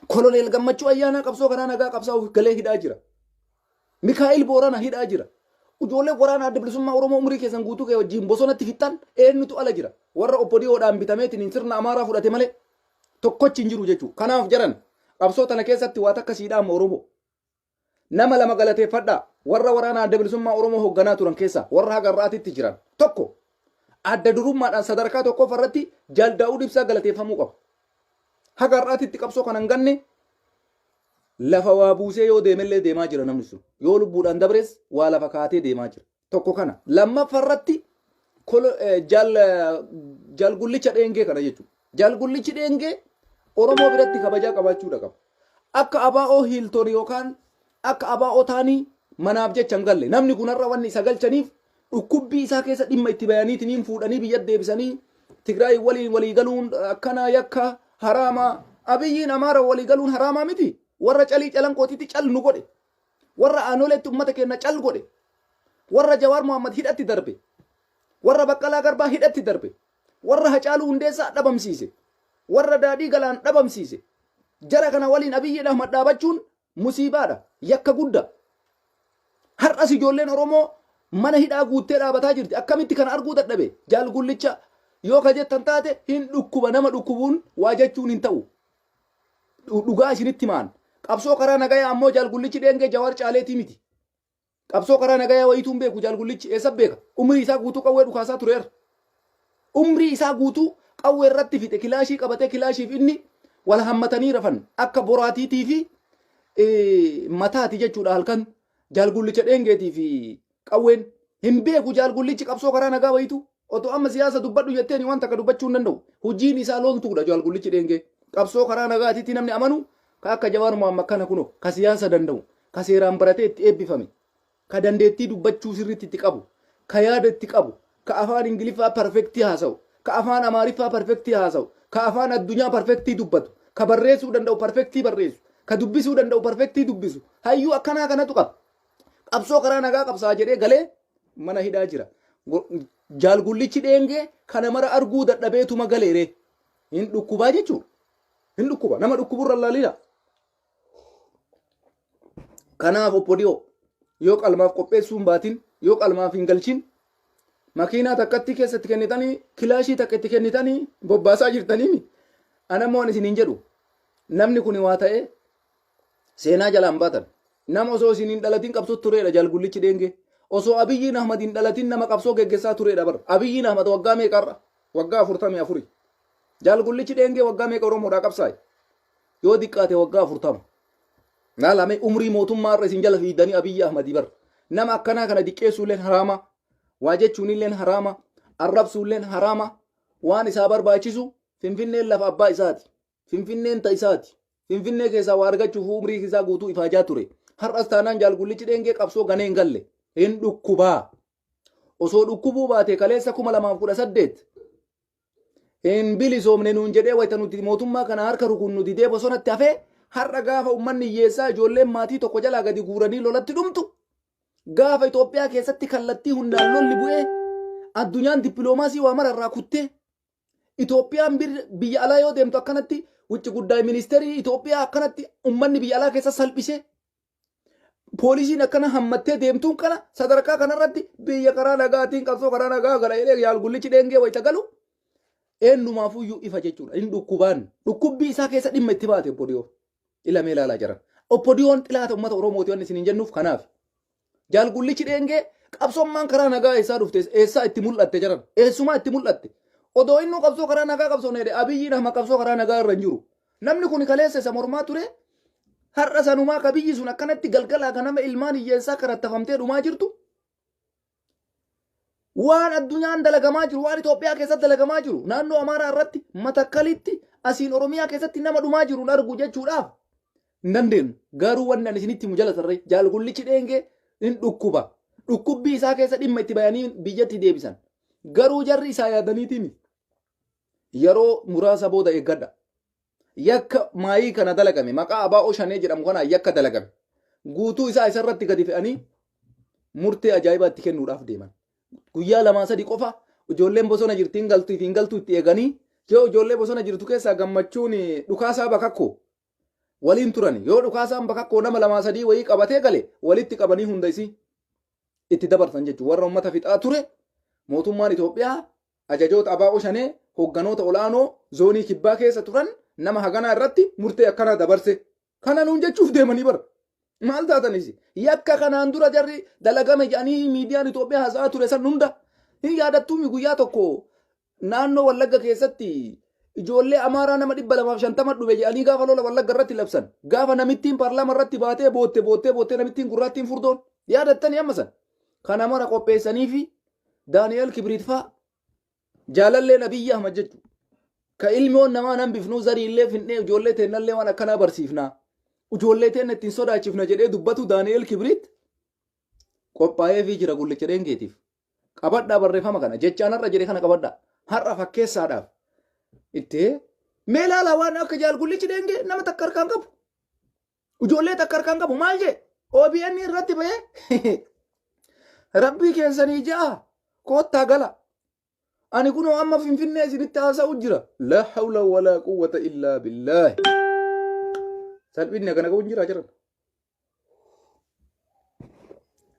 Koloneel Gammachuu Ayyaanaa qabsoo karaa nagaa qabsaa'uu galee hidhaa jira. Mikaa'il Boorana hidhaa jira. Ijoollee waraana Adda Bilisummaa Oromoo umrii keessan guutuu kee wajjin bosonatti fixxan eenyutu ala jira? Warra OPDOdhaan bitameetiin sirna Amaaraa fudhate malee tokkochi hin jiru jechuudha. Kanaaf jaran, qabsoo tana keessatti waa takka siidhaama Oromoo. Nama lama galateeffadhaa. Warra waraana Adda Bilisummaa Oromoo hoogganaa turan keessaa warra haga har'aatitti jiran. Tokko, adda durummaadhaan sadarkaa tokkoffaa irratti Jaal Daawud Ibsaa galateeffamuu qaba. Haga har'aatitti qabsoo kana hin ganne, lafa waa buusee yoo deemellee deemaa jira namni sun. Yoo lubbuudhaan dabres waa lafa kaatee deemaa jira. Tokko kana. Lammaffaa irratti Jaal Gullicha Dheengee kana jechuudha. Jaal Gullichi Dheengee Oromoo biratti kabajaa qabaachuudha qaba. Akka ABO Hiilton yookaan akka ABO taanii manaaf jecha hin galle. Namni kun har'a wanni isa galchaniif dhukkubbii isaa keessa dhimma itti bayaniitiin fuudhanii biyya deebisanii Tigraay waliin walii galuun akkana yakka haraama. Abiyyiin Amaara walii galuun haraamaa miti. Warra calii calanqootitti cal nu godhe. Warra aanoleetti uummata keenya cal godhe. Warra Jawaar Mohammad hidhatti darbe. Warra Baqqalaa Garbaa hidhatti darbe. Warra Hacaaluu Hundeessaa dhabamsiise. Warra Daadhii Galaan dhabamsiise. Jara kana waliin Abiyyi Ahmad dhaabachuun musiibaadha. Yakka guddaa. Har'as ijoolleen Oromoo mana hidhaa guuttee dhaabataa jirti. Akkamitti kana arguu dadhabe? Jaal Gullicha yoo ka jettan taate, hin dhukkuba. Nama dhukkubuun waa jechuun hin ta'u. Dhugaa isinitti himaan. Qabsoo karaa nagayaa ammoo Jaal Gullichi Dheengee Jawaar Caaleetii miti. Qabsoo karaa nagayaa wayituu hin beeku Jaal Gullichi. Eessa beeka? Umrii isaa guutuu qawwee dhukaasaa tureera. Umrii isaa guutuu qawwee irratti fixe, kilaashii qabatee, kilaashiif inni wal hammatanii rafan akka boraatiitii fi mataati jechuudha halkan Jaal Gullicha Dheengeetii fi qawween. Hin beeku Jaal Gullichi qabsoo karaa nagaa wayituu. Otoo amma siyaasa dubbadhu jetteen waan takka dubbachuu hin danda'u. Hojiin isaa loltuudha Jaal Gullichi Dheengee. Qabsoo karaa nagaatiitti namni amanu ka akka Jawaar Mohammad kana kuno, ka siyaasa danda'u, ka seeraan baratee itti eebbifame, ka dandeettii dubbachuu sirriitti itti qabu, ka yaada itti qabu, ka afaan Ingiliffaa perfect haasa'u, ka afaan Amaariffaa perfect haasa'u, ka afaan addunyaa perfect dubbatu, ka barreessuu danda'u perfect barreessu, ka dubbisuu danda'u perfect dubbisu. Hayyuu akkanaa kanatu qaba. Qabsoo karaa nagaa qabsaa jedhee galee Mana hidhaa jira. Jaal Gullichi Dheengee kana mara arguu dadhabeetuma galeere. Hin dhukkubaa jechuudha. Hin dhukkuba. Nama dhukkuburra laalina. Kanaaf Oppodiyoo yoo qalmaaf qopheessuu hin baatin, yoo qalmaaf hin galchin, makiinaa takkatti keessatti kennitanii, kilaashii takka itti kennitanii bobbaasaa jirtaniimi. Anammoo ani isiniin jedhu, namni kun waa ta'ee seenaa jalaan baatan. Nama osoo isin hin dhalatin qabsoo tureedha Jaal Gullichi Dheengee. Osoo Abiyyiin Ahmad hin dhalatin nama qabsoo geggessaa tureedha bar. Abiyyiin Ahmad waggaa meeqarra? Waggaa 44. Jaal Gullichi Dheengee waggaa meeqa Oromoodhaa qabsaa'e? Yoo diqqaate waggaa 40. Laalame umrii mootummaa irra isin jala fiidanii Abiyyi Ahmadii bar. Nama akkanaa kana diqqeessuulleen haraama. Waa jechuunilleen haraama. Arrabsuulleen haraama. Waan isaa barbaachisu Finfinneen lafa abbaa isaati. Finfinneen ta isaati. Finfinnee keessaa waa argachuuf umrii isaa guutuu ifaajaa ture. Har'as taanaan Jaal Gullichi Dheengee qabsoo ganee hin galle. Hin dhukkubaa. Osoo dhukkubuu baate kaleessa 2018 hin bilisoomne nuun jedhee wayita nuti mootummaa kana harka rukunnu didee bosonatti hafee, har'a gaafa uummanni hiyyeessaa ijoolleen maatii tokko jalaa gadi guuranii lolatti dhumtu, gaafa Itoophiyaa keessatti kallattii hundaan lolli bu'ee, addunyaan dippiloomaasii waa mararraa kuttee, Itoophiyaan biyya alaa yoo deemtu akkanatti wucci guddaay ministeerii Itoophiyaa akkanatti uummanni biyya alaa keessa salphisee, poolisiin akkana hammattee deemtuun, kana sadarkaa kanarratti biyya karaa nagaatiin qabsoo karaa nagaa gala jedhee Jaal Gullichi Dheengee wayita galu eenyumaafuyyuu ifa jechuudha. Inni dhukkubaan dhukkubbii isaa keessa dhimma itti baate Oppodiyoo. Ilamee ilaalaa jiran. Oppodiyoon xilaata uummata Oromooti wanni isiniin jennuuf kanaaf. Jaal Gullichi Dheengee qabsoommaan karaa nagaa eessaa dhufte, eessaa itti mul'atte jiran, eessumaa itti mul'atte? Odoo innuu qabsoo karaa nagaa qabsoon jedhe, Abiyyiin amma qabsoo karaa nagaa irra hin jiru. Namni kun kaleessa isa mormaa ture, har'a sanumaa ka biyyi sun akkanatti galgalaa ganama ilmaan hiyyeessaa karattafamtee dhumaa jirtu, waan addunyaan dalagamaa jiru, waan Itoophiyaa keessatti dalagamaa jiru, naannoo Amaaraa irratti, Matakkalitti, asiin Oromiyaa keessatti nama dhumaa jiru hin argu jechuudhaaf hin dandeenyu. Garuu wanni ani isinitti himu, jala sarree Jaal Gullichi Dheengee hin dhukkuba. Dhukkubbii isaa keessa dhimma itti bayanii biyyatti deebisan. Garuu jarri isaa yaadaniitiin yeroo muraasa booda eeggadha. Yakka maayii kana dalagame, maqaa Abaa'oo Shanee jedhamu kanaan yakka dalagame guutuu isaa isarratti gadi fe'anii murtee ajaa'ibaa itti kennuudhaaf deeman. Guyyaa lamaa sadi qofa ijoolleen bosona jirti hin galtu hin galtu itti eeganii, yoo ijoollee bosona jirtu keessaa Gammachuun Dhukaasaa Bakakkoo waliin turan, yoo Dhukaasaan Bakakkoo nama lamaa sadii wayii qabatee gale, walitti qabanii hunda isii itti dabarsan jechuudha. Warra uummata fixaa ture, mootummaan Itoophiyaa ajajoota Abaa'oo Shanee hoogganoota ol'aanoo zoonii kibbaa keessa turan nama haganaa irratti murtee akkanaa dabarse. Kana nuun jechuuf deemanii bara. Maal taatanis yakka kanaan dura jarri dalagame jedhanii miidiyaan Itoophiyaa haasa'aa ture san hunda hin yaadattuumi? Guyyaa tokko naannoo Wallagga keessatti ijoollee Amaaraa nama 250 dhume jedhanii gaafa lola Wallagga irratti labsan, gaafa namittiin paarlaama irratti baatee bootte boottee boottee, namittiin gurraattiin furdoon yaadattanii? Amma san kana mara qopheessanii fi Daani'eel Kibriit faa, jaalalleen Abiyyi Ahmad jechuudha. Ka ilmoon namaa nan bifnuu zariillee finnee ijoollee teennallee waan akkanaa barsiifnaa. Ijoollee teenna ittiin sodaachifna jedhee dubbatu Daani'eel Kibriit qophaa'eefii jira Gullicha Dheengeetiif. Qabadhaa barreeffama kana, jechaan har'a jedhe kana qabadhaa. Har'a fakkeessaadhaaf. Itti mee ilaalaa, waan akka Jaal Gullichi Dheengee nama takka harkaan qabu. Ijoollee takka harkaan qabu maal jee? OBN irratti bahee, "Rabbii keessanii ja'a koottaa gala. Ani kunoo amma Finfinnee isinitti haasa'u jira." La hawla walaa quwwata illaa billaahi. Salphinni akkana qabu hin jira jiran.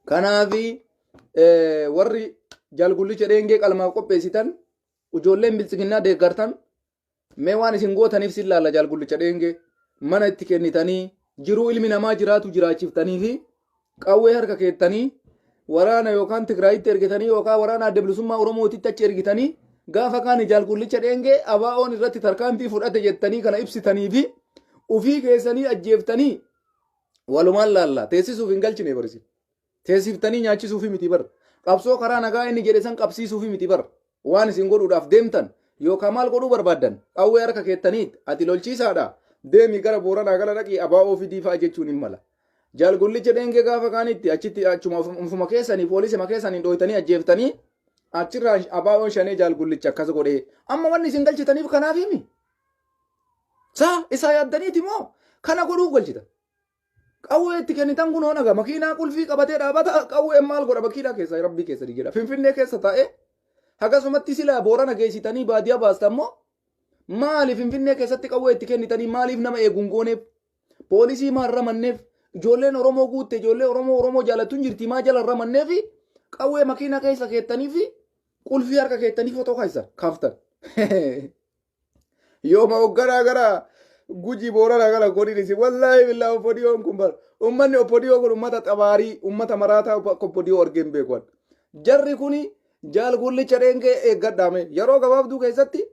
Kanaafi warri Jaal Gullicha Dheengee qalmaaf qopheessitan, ijoolleen biltsiginnaa deeggartan, mee waan isin gootaniif sin laalla. Jaal Gullicha Dheengee mana itti kennitanii, jiruu ilmi namaa jiraatu jiraachiftanii fi qawwee harka keettanii waraana yookaan Tigraayitti ergitanii yookaan waraana Adda Bilisummaa Oromootitti achi ergitanii, gaafa kaan Jaal Gullicha Dheengee ABO'n irratti tarkaanfii fudhate jettanii kana ibsitanii fi ufii keessanii ajjeeftanii walumaan laalla. Teessisuuf hin galchine barisi. Teessiftanii nyaachisuufi miti bar. Qabsoo karaa nagaa inni jedhe san qabsiisuufi miti bar. Waan isin godhuudhaaf deemtan yookaan maal godhuu barbaaddan, qawwee harka keettaniit ati lolchiisaadha, deemii gara Booranaa gala dhaqii ABO fidii fa'a jechuun hin mala. Jaal Gullicha Dheengee gaafa kaanitti achitti achuma ufuma keessanii poolisima keessanii dhooytanii ajjeeftanii, achirraa ABO'n Shanee Jaal Gullicha akkas godhee, amma wanni isin galchitaniif kanaaf himi. Saa isaa yaaddaniiti moo kana godhuuf galchitan? Qawwee itti kennitan kun hoonaga makiinaa qulfii qabatee dhaabata qawween maal godha makiinaa keessa rabbii keessa jedha. Finfinnee keessa taa'ee hagasumatti silaa Boorana geessitanii baadiyaa baastan immoo maali Finfinnee keessatti qawwee itti kennitanii maaliif nama eeguun gooneef poolisii maal ramanneef ijoolleen Oromoo guutte ijoollee Oromoo Oromoo jaalattu hin jirti maa jala ramanneef qawwee makiinaa keessa keettanii fi qulfii harka keettanii fotoo kaaysan kaaftan. Yooma hogganaa gara Gujii Booranaa kana godhin isin wallaahi billaa oppodiyoon kun bar ummanni oppodiyoo kun ummata xabaarii ummata maraataa akka oppodiyoo argee hin beeku. Jarri kuni jaal gullicha dheengee eeggadhaame yeroo gabaabduu keessatti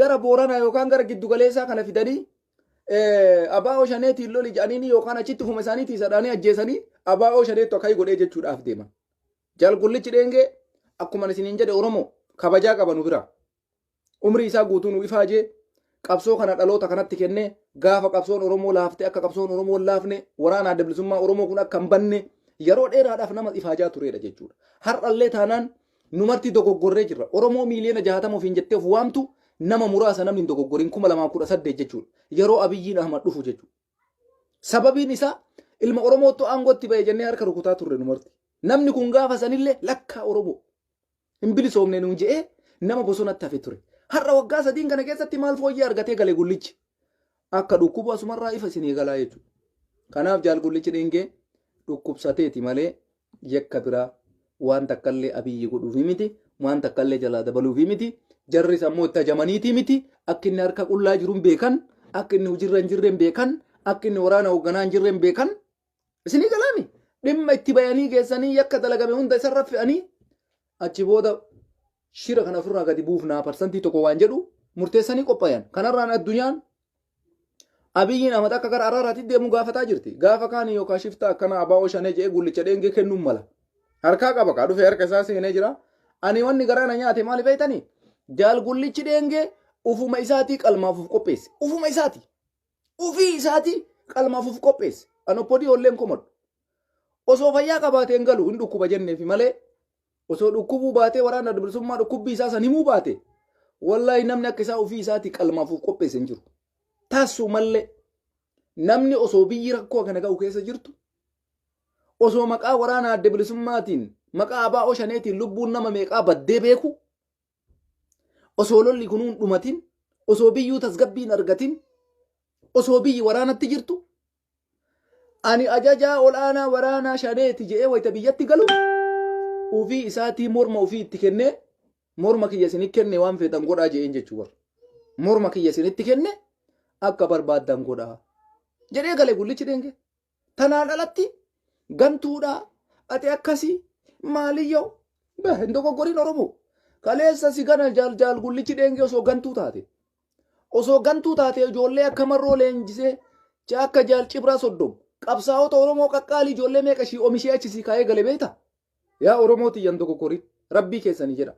gara Booranaa yookaan gara giddu galeessaa kana fidanii abaa'oo shaneetiin loli jedhanii yookaan achitti ufuma isaanii tiisadhaanii ajjeesanii abaa'oo shaneettu akkayi godhee jechuudhaaf deeman. Jaal gullichi dheengee akkuma isiniin jedhe Oromoo kabajaa qaba nu bira. Umrii isaa guutuu nu ifaajee qabsoo kana dhaloota kanatti kennee gaafa qabsoon Oromoo laaftee akka qabsoon Oromoo hin laafne waraana adda bilisummaa Oromoo kun akka hin banne yeroo dheeraadhaaf nama ifaajaa turedha jechuudha. Har'allee taanaan nu marti dogoggorree jirra. Oromoo miiliyoona 60 ofiin jettee of waamtu nama muraasa namni hin dogoggorin 2018 jechuudha. Yeroo Abiyyiin Ahmad dhufu jechuudha. Sababiin isaa ilma Oromootu aangootti ba'e jennee harka rukutaa turre nu marti. Namni kun gaafa sanillee lakkaa Oromoo hin bilisoomne nuun je'ee nama bosonatti hafe ture. Har'a waggaa sadiin kana keessatti maal fooyyee argatee gale gullichi? Akka dhukkubu asumarraa ifa isinii galaa jechuudha. Kanaaf jaal gullichi dheengee dhukkubsateeti malee yakka biraa waan takkallee Abiyyi godhuufi miti, waan takkallee jalaa dabaluufi miti, jarris ammoo itti ajamaniitii miti, akka inni harka qullaa jiru hin beekan, akka inni hojiirra hin jirre hin beekan, akka inni waraana hoogganaa hin jirre hin beekan. Isinii galaami dhimma itti bayanii geessanii yakka dalagame hunda isarra fe'anii achi booda shira kana ofirraa gadi buufnaa parsantii tokko waan jedhu murteessanii qophaayan. Kanarraan addunyaan Abiyyiin Ahmad akka gara araaraatti deemu gaafataa jirti. Gaafa kaanii yookaan shiftaa akkana abaa'oo shanee jedhee gullicha dheengee kennuun mala. Harkaa qaba kaa dhufee harka isaa seenee jira. Ani wanni garaa na nyaate maali beektanii? Jaal gullichi dheengee ufuma isaatii qalmaaf uf qopheesse. Ufuma isaatii. Ufii isaatii qalmaaf uf qopheesse. An oppodii olleen komadhu. Osoo fayyaa qabaatee hin galu hin dhukkuba jenneefi malee osoo dhukkubuu baatee waraana adda bilisummaa dhukkubbii isaa san himuu baate wallaahi namni akka isaa ofii isaatii qalmaaf of qopheesse hin jiru. Taasisuu mallee namni osoo biyyi rakkoo kana ga'u keessa jirtu osoo maqaa waraana adda bilisummaatiin maqaa abaa'oo shaneetiin lubbuun nama meeqaa baddee beeku osoo lolli kunuun dhumatin osoo biyyuu tasgabbii hin argatin osoo biyyi waraanatti jirtu Ani ajajaa ol'aanaa waraanaa shaneeti jedhee wayita biyyatti galu ufii isaatii morma ufii itti kennee morma kiyya isinitti kenne waan feetan godhaa jedheen jechuu bar. Morma kiyya isinitti kenne akka barbaaddan godhaa jedhee gale gullichi dheenge. Tanaan alatti gantuudhaa ati akkasii maaliyyoo bah hin dogoggoriin Oromoo. Kaleessa si gana jaal jaal gullichi dheengee osoo gantuu taate. Osoo gantuu taatee ijoollee akka marroo leenjisee akka jaal cibraa soddom qabsaa'ota Oromoo qaqqaalii ijoollee meeqa ishii omishee achi sii kaa'ee gale beekta? Yaa Oromoo tiyyan dogoggorin rabbii keessanii jedha.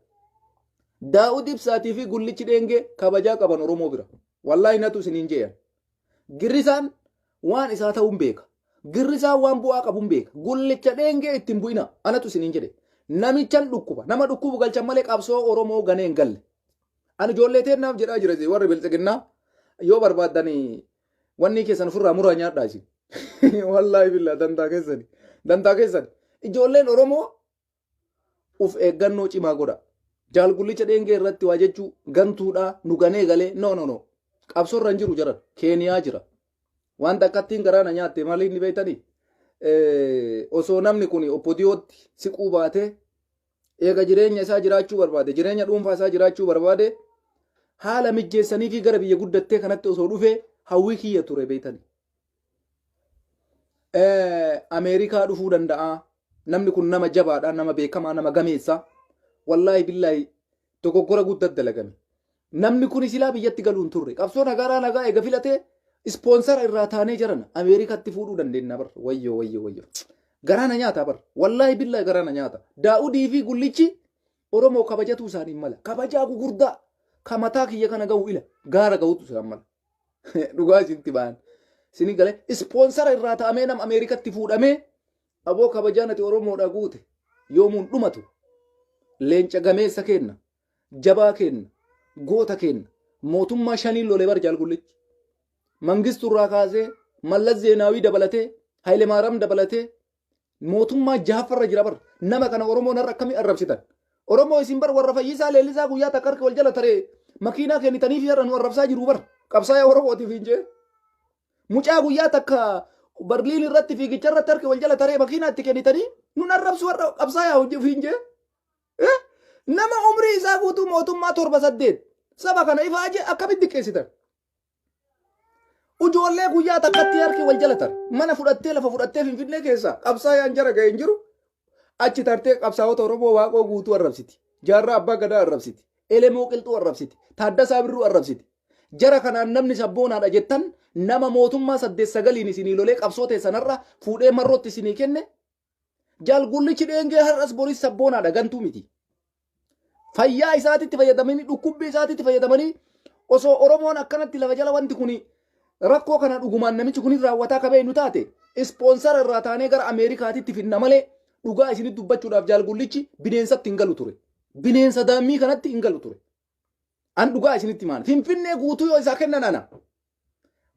Daa'ud Ibsaatii fi Gullichi Dheengee kabajaa qaban Oromoo bira. Wallaahi natu isiniin jeeyan. Girrisaan waan isaa ta'uun beeka. Girrisaan waan bu'aa qabuun beeka. Gullicha Dheengee ittiin bu'ina anatu isiniin jedhe. Namichan dhukkuba. Nama dhukkubu galchan malee qabsoo Oromoo ganee hin galle. Ani ijoollee teennaaf jedhaa jira isin warri biltsiginnaa yoo barbaaddan wanni keessan ofirraa muraa nyaadhaa isin. Wallaahi billaa dantaa keessani. Dantaa keessani. Ijoolleen Oromoo uf eeggannoo cimaa godha. Jaalgullicha dheengee irratti waa jechuu gantuudhaa nu ganee galee no no no. Qabsoorra hin jiru jaran Keeniyaa jira. Wanta akkattiin garaa na nyaatte maali inni beektanii? Osoo namni kun oppodiyootti siquu baatee eega jireenya isaa jiraachuu barbaade jireenya dhuunfaa isaa jiraachuu barbaade haala mijjeessanii fi gara biyya guddattee kanatti osoo dhufee hawwii kiyya ture beektani. Ameerikaa dhufuu danda'a. Namni kun nama jabaadha, nama beekamaa, nama gameessa. Wallaahi billaahi dogoggora guddaa dalagame. Namni kun silaa biyyatti galuu hin turre. Qabsoo nagaraa nagaa eega filatee ispoonsara irraa taanee jiran Ameerikaatti fuudhuu dandeenya bar. Wayyoo wayyoo wayyoo. Garaa na nyaata bar. Wallaahi billaahi garaa na nyaata. Daa'udii fi Gullichi Oromoo kabajatuu isaanii mala. Kabajaa gugurdaa ka mataa kiyya kana gahu ila gaara gahutu isaan mala. Dhugaa isinitti ba'an. Isinii galee ispoonsara irraa ta'amee nama Ameerikatti fuudhamee aboo kabajaan ati Oromoodha guute yoomuun dhumatu leenca gameessa kenna. Jabaa keenna, goota keenna, mootummaa shaniin lole bar Jaal Gullichi. Mangistu irraa kaasee Mallas Zeenaawii dabalatee Hayilemaaram dabalatee mootummaa jahaffarra jira bar. Nama kana Oromoon har'a akkamii arrabsitan? Oromoo isin bar warra Fayyisaa Leellisaa guyyaa takka harka wal jala taree makiinaa kennitanii fi har'a nu arrabsaa jiru bar. Qabsaa'aa Oromootiif hin jee. Mucaa guyyaa takka Barliin irratti fiigicha irratti harka wal jala taree makiinaa itti kennitanii nun arrabsu har'a qabsaa'aa hojiif hin jee. Nama umrii isaa guutuu mootummaa torba saddeet saba kana ifaaje akkamitti xiqqeessitan? Ijoollee guyyaa takkatti harki wal jala tare. Mana fudhattee lafa fudhattee Finfinnee keessa qabsaa'aan jara ga'e hin jiru. Achi tartee qabsaa'ota Oromoo Waaqoo Guutuu arrabsiti. Jaarraa Abbaa Gadaa arrabsiti. Elemoo Qilxuu arrabsiti. Taaddasaa Birruu arrabsiti. Jara kanaan namni sabboonaadha jettan nama mootummaa saddeet sagaliin isinii lolee qabsoo teessanarra fuudhee marrootti isinii kenne. Jaal Gullichi Dheengee har'as boris sabboonaadha, gantuu miti. Fayyaa isaatitti fayyadamanii, dhukkubbii isaatitti fayyadamanii, osoo Oromoon akkanatti lafa jala wanti kun rakkoo kana dhugumaan namichi kun raawwataa kabee nu taate ispoonsara irraa taanee gara Ameerikaatitti finna malee, dhugaa isinitti dubbachuudhaaf Jaal Gullichi bineensatti hin galu ture. Bineensa daammii kanatti hin galu ture. An dhugaa isinitti maan. Finfinnee guutuu yoo isaa kennan ana.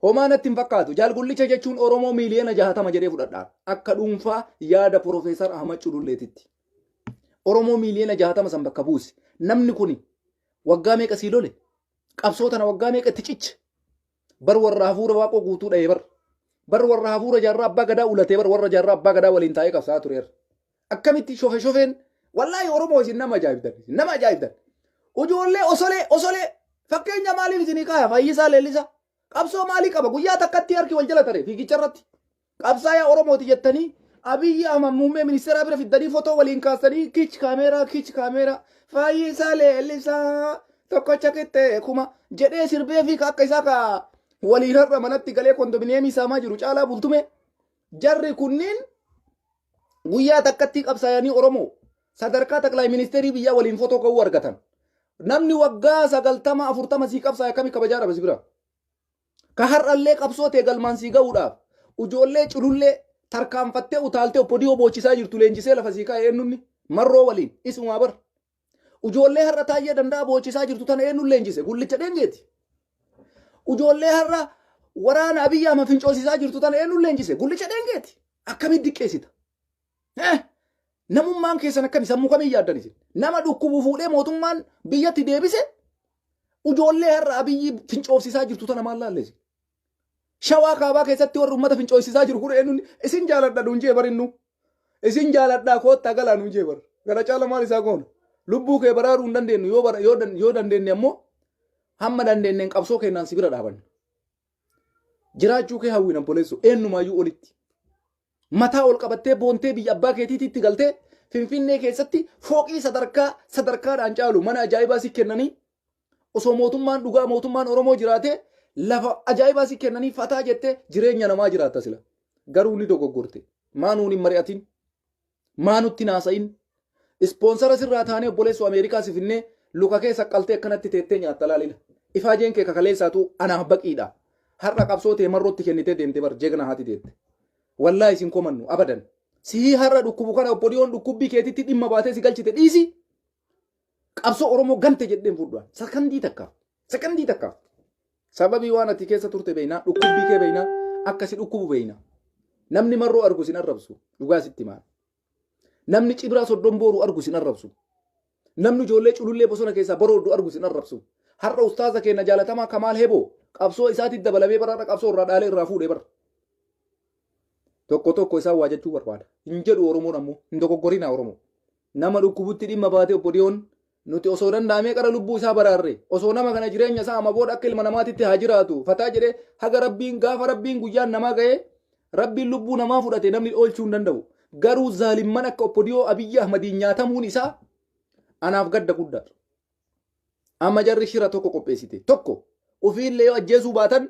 Homaa natti hin fakkaatu. Jaal Gullicha jechuun Oromoo miiliyoona 60 jedhee fudhadha. Akka dhuunfaa yaada Profeesar Ahmad Cululleetitti. Oromoo miiliyoona 60 san bakka buusi. Namni kuni waggaa meeqa sii lole? Qabsoo tana waggaa meeqa itti ciche? Bar warra hafuura Waaqoo Guutuu dha'ee bar. Bar warra hafuura Jaarraa Abbaa Gadaa ulatee bar, warra Jaarraa Abbaa Gadaa waliin taa'ee qabsaa'aa tureera. Akkamitti shofe shofeen? Wallaahi Oromoo isin nama ajaa'ibdan. Nama ajaa'ibdan. Ijoollee osolee osolee fakkeenya maaliif isinii kaaya? Fayyisaa Leellisaa. Qabsoo maalii qaba? Guyyaa takkatti harki wal jala tare fiigicha irratti. Qabsaayaa Oromooti jettanii Abiyyi Ahmad muummee ministeeraa bira fiddanii fotoo waliin kaasanii, kich kaameeraa kich kaameeraa, Fayyisaa Leellisaa tokkocha qixxee kuma jedhee sirbee fi akka isaa ka waliin har'a manatti galee kondominiyeemii saamaa jiru Caalaa Bultumee. Jarri kunniin guyyaa takkatti qabsaayanii Oromoo sadarkaa taqlaay ministeerii biyyaa waliin fotoo ka'uu argatan. Namni waggaa 90 40 sii qabsaa'e akkami kabajaa dhabe si bira? Ka har'allee qabsoo ta'e galmaan sii ga'uudhaaf ijoollee culullee tarkaanfattee utaaltee oppodiyoo boochisaa jirtu leenjisee lafa sii kaa'e eenyunni? Marroo waliin isumaa bar. Ijoollee har'a Taayyee Danda'a boochisaa jirtu tana eenyuun leenjise? Gullicha Dheengeeti. Ijoollee har'a waraana Abiyyi Ahmad fincoosisaa jirtu tana eenyuun leenjise? Gullicha Dheengeeti. Akkamitti diqqeessita? Namummaan keessan akkami? Sammuu kamiin yaaddan isin? Nama dhukkubu fuudhee mootummaan biyyatti deebise, ijoollee har'a Abiyyi fincoofsisaa jirtu tana maal laalleessi? Shawaa Kaabaa keessatti warri uummata fincoofsisaa jiru kun eenyuun isin jaaladha nuun jee barinnu? Isin jaaladhaa koottaa galaa nuun jee bar. Gara caala maal isaa goona? Lubbuu kee baraaruu hin dandeenyu, yoo dandeenye ammoo hamma dandeenyeen qabsoo kennaan si bira dhaabanna. Jiraachuu kee hawwiin obboleessu eenyumaayyuu olitti. Mataa ol qabattee boontee biyya abbaa keetiitti galtee Finfinnee keessatti fooqii sadarkaa sadarkaadhaan caalu mana ajaa'ibaa si kennanii, osoo mootummaan dhugaa mootummaan Oromoo jiraate lafa ajaa'ibaa si kennanii fataa jettee jireenya namaa jiraatta sila. Garuu ni dogoggorte. Maa nuun hin mari'atin? Maa nutti naasa'in? Ispoonsara sirraa taanee obboleessu Ameerikaa si finnee luka kee saqqaltee akkanatti teettee nyaatta laalila. Ifaajeen kee kakaleessaatu anaaf baqiidha. Har'a qabsoo tee Marrootti kennitee deemte bar, jegna haati deette. Wallaahi isin komannu abadan. Sihii har'a dhukkubu kana obboliyoon dhukkubbii keetitti dhimma baatee si galchite dhiisi. Qabsoo Oromoo gante jedheen fudhaan. Sakandii takkaaf. Sakandii takkaaf. Sababii waan ati keessa turte beeknaa, dhukkubbii kee beeknaa, akka si dhukkubu beekna. Namni Marroo argu sin arrabsu, dhugaa sitti himaa. Namni Cibraa Soddon Booruu argu sin arrabsu. Namni ijoollee culullee bosona keessaa barooddu argu sin arrabsu. Har'a ustaaza keenya jaalatamaa Kamaal Heboo qabsoo isaatitti dabalamee bara har'a qabsoo irraa dhaalee irraa fuudhee bara. Tokko tokko isaan waa jechuu barbaada. Hin jedhu Oromoon ammoo hin dogoggorinaa Oromoo. Nama dhukkubutti dhimma baatee obbodiyoon nuti osoo danda'amee qara lubbuu isaa baraarre, osoo nama kana jireenya isaa amma booda akka ilma namaatitti haa jiraatu fataa jedhee, haga Rabbiin gaafa Rabbiin guyyaan namaa ga'ee Rabbiin lubbuu namaa fudhate namni oolchuu hin danda'u. Garuu zaalimman akka obbodiyoo Abiyyi Ahmadiin nyaatamuun isaa anaaf gadda guddaadha. Amma jarri shira tokko qopheessite. Tokko ofiillee yoo ajjeesuu baatan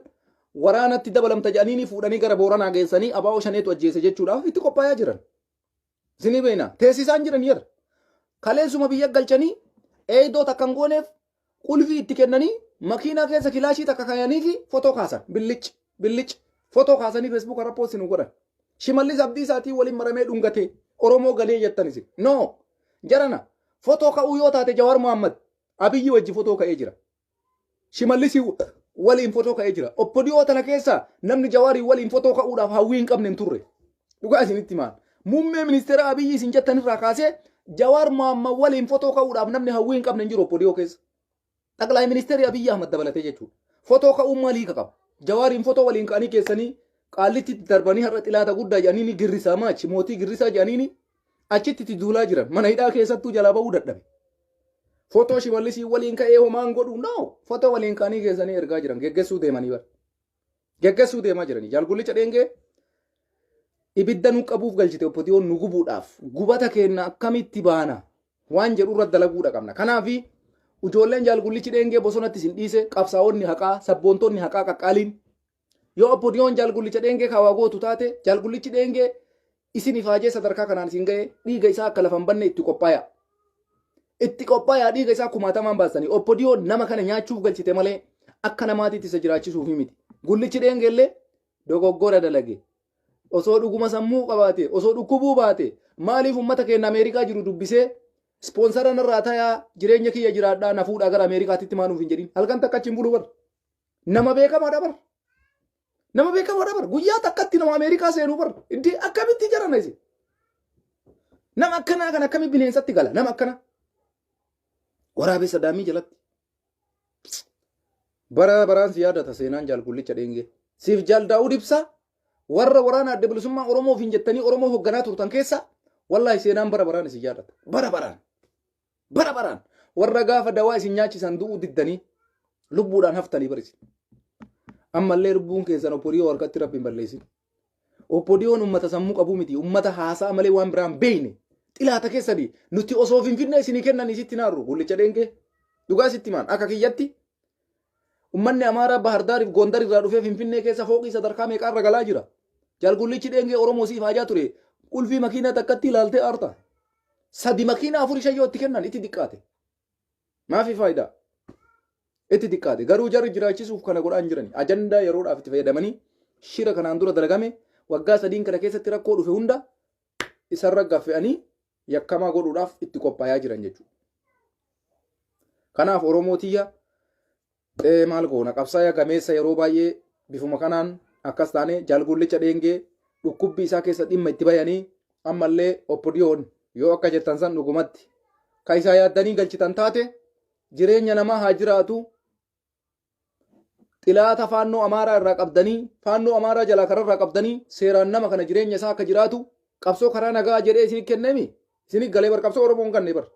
waraanatti dabalamta jedhanii ni fuudhanii gara Booranaa geessanii abaa'oo shaneetu ajjeese jechuudhaaf itti qophaayaa jiran. Isinii beekna. Teessisaan jiran jira. Kaleessuma biyya galchanii eegdoo takka hin gooneef, qulfii itti kennanii, makiinaa keessa kilaashii takka kaayanii fi fotoo kaasan. Billic billic fotoo kaasanii Facebook irra post nu godhan. Shimallis Abdiisaatii waliin maramee dhungatee Oromoo galee jettan isin. No! Jarana fotoo ka'uu yoo taate Jawaar Mohammad Abiyyi wajji fotoo ka'ee jira. Shimallisii waliin fotoo ka'ee jira. Oppodiyoo tana keessa namni Jawaarii waliin fotoo ka'uudhaaf hawwii hin qabne hin turre. Dhugaa isinitti himaan. Muummee ministeera Abiyyi isin jettan irraa kaasee Jawaar Mohammad waliin fotoo ka'uudhaaf namni hawwii hin qabne hin jiru OPDO keessa. Xaqlaay ministeerri Abiyyi Ahmad dabalatee jechuudha. Fotoo ka'uun maal hiika qaba? Jawaariin fotoo waliin ka'anii keessanii qaallitti itti darbanii har'a xilaata guddaa jedhanii ni girrisaa maachi mootii girrisaa jedhanii ni achitti itti duulaa jiran mana hidhaa keessattuu jalaa ba'uu dadhabe. Fotoo Shimallisii waliin ka'ee homaan godhu no fotoo waliin ka'anii keessanii ergaa jiran geggeessuu deemanii bara. Geggeessuu deemaa jiranii jaalgullicha dheengee ibidda nu qabuuf galchite OPDOn nu gubuudhaaf gubata keenya akkamitti baana waan jedhu irra dalaguudha qabna. Kanaaf ijoolleen jaalgullichi dheengee bosonatti isin dhiise qabsaa'onni haqaa sabboontonni haqaa qaqqaaliin yoo OPDOn jaalgullicha dheengee kaawaa gootu taate jaalgullichi dheengee isin ifaajee sadarkaa kanaan isin ga'e dhiiga isaa akka lafa hin banne itti qophaaya. Itti qophaayaa dhiiga isaa kumaatamaan baastanii OPDOn nama kana nyaachuuf galchite malee akka namaatiitti isa jiraachisuuf miti. Gullichi dheengeellee dogoggora dalage. Osoo dhuguma sammuu qabaate, osoo dhukkubuu baate, maaliif uummata keenya Ameerikaa jiru dubbisee ispoonsara narraa tayaa jireenya kiyya jiraadhaa na fuudhaa gara Ameerikaatitti maanuuf hin jedhin. Halkan takka achi hin bulu bar. Nama beekamaadha bar. Nama beekamaadha bar. Guyyaa takkatti nama Ameerikaa seenuu bar. Iddee akkamitti jarana isin? Nama akkanaa kan akkami bineensatti gala? Nama akkana. Waraabessa daamii jalatti. Bara baraan si yaadata seenaan jaal gullicha dheengee. Siif jaal Daawud Ibsaa warra waraana adda bilisummaa Oromoof hin jettanii Oromoo hoogganaa turtan keessa wallaahi seenaan bara baraan isin yaadata. Bara baraan. Bara baraan. Warra gaafa dawaa isin nyaachisan du'uu diddanii lubbuudhaan haftanii barisi. Ammallee lubbuun keessan OPDO harkatti rabbi hin balleessin. OPDOn ummata sammuu qabuu miti. Ummata haasaa malee waan biraan beeyne. Xilaata keessanii nuti osoo Finfinnee isinii kennan isitti naarru gullicha dheengee. Dhugaa sitti maan akka kiyyatti ummanni Amaaraa Bahardaariif Gondar irraa dhufee Finfinnee keessa fooqii sadarkaa meeqaa irra galaa jira. Jaalgullichi dheengee Oromoo siif haajaa ture. Qulfii makiinaa takkatti ilaaltee aarta. Sadi makiinaa afur shan yoo itti kennan itti xiqqaate. Maafi faayidaa? Itti xiqqaate. Garuu jarri jiraachisuuf kana godhaa hin jirani. Ajandaa yeroodhaaf itti fayyadamanii shira kanaan dura dalagame waggaa sadiin kana keessatti rakkoo dhufe hunda isarra gaffe'anii yakkamaa godhuudhaaf itti qophaayaa jiran jechuudha. Kanaaf Oromoo tiyya maal goona qabsaaya gameessa yeroo baay'ee bifuma kanaan akkas taane jaalgullicha dheengee dhukkubbii isaa keessa dhimma itti bayanii ammallee OPDOn yoo akka jettan san dhugumatti ka isaa yaaddanii galchitan taate jireenya namaa haa jiraatu xilaata faannoo Amaaraa irraa qabdanii faannoo Amaaraa jalaa karaa irraa qabdanii seeraan nama kana jireenya isaa akka jiraatu qabsoo karaa nagaa jedhee isin kenneemi isin galee bar qabsoo Oromoon ganne bar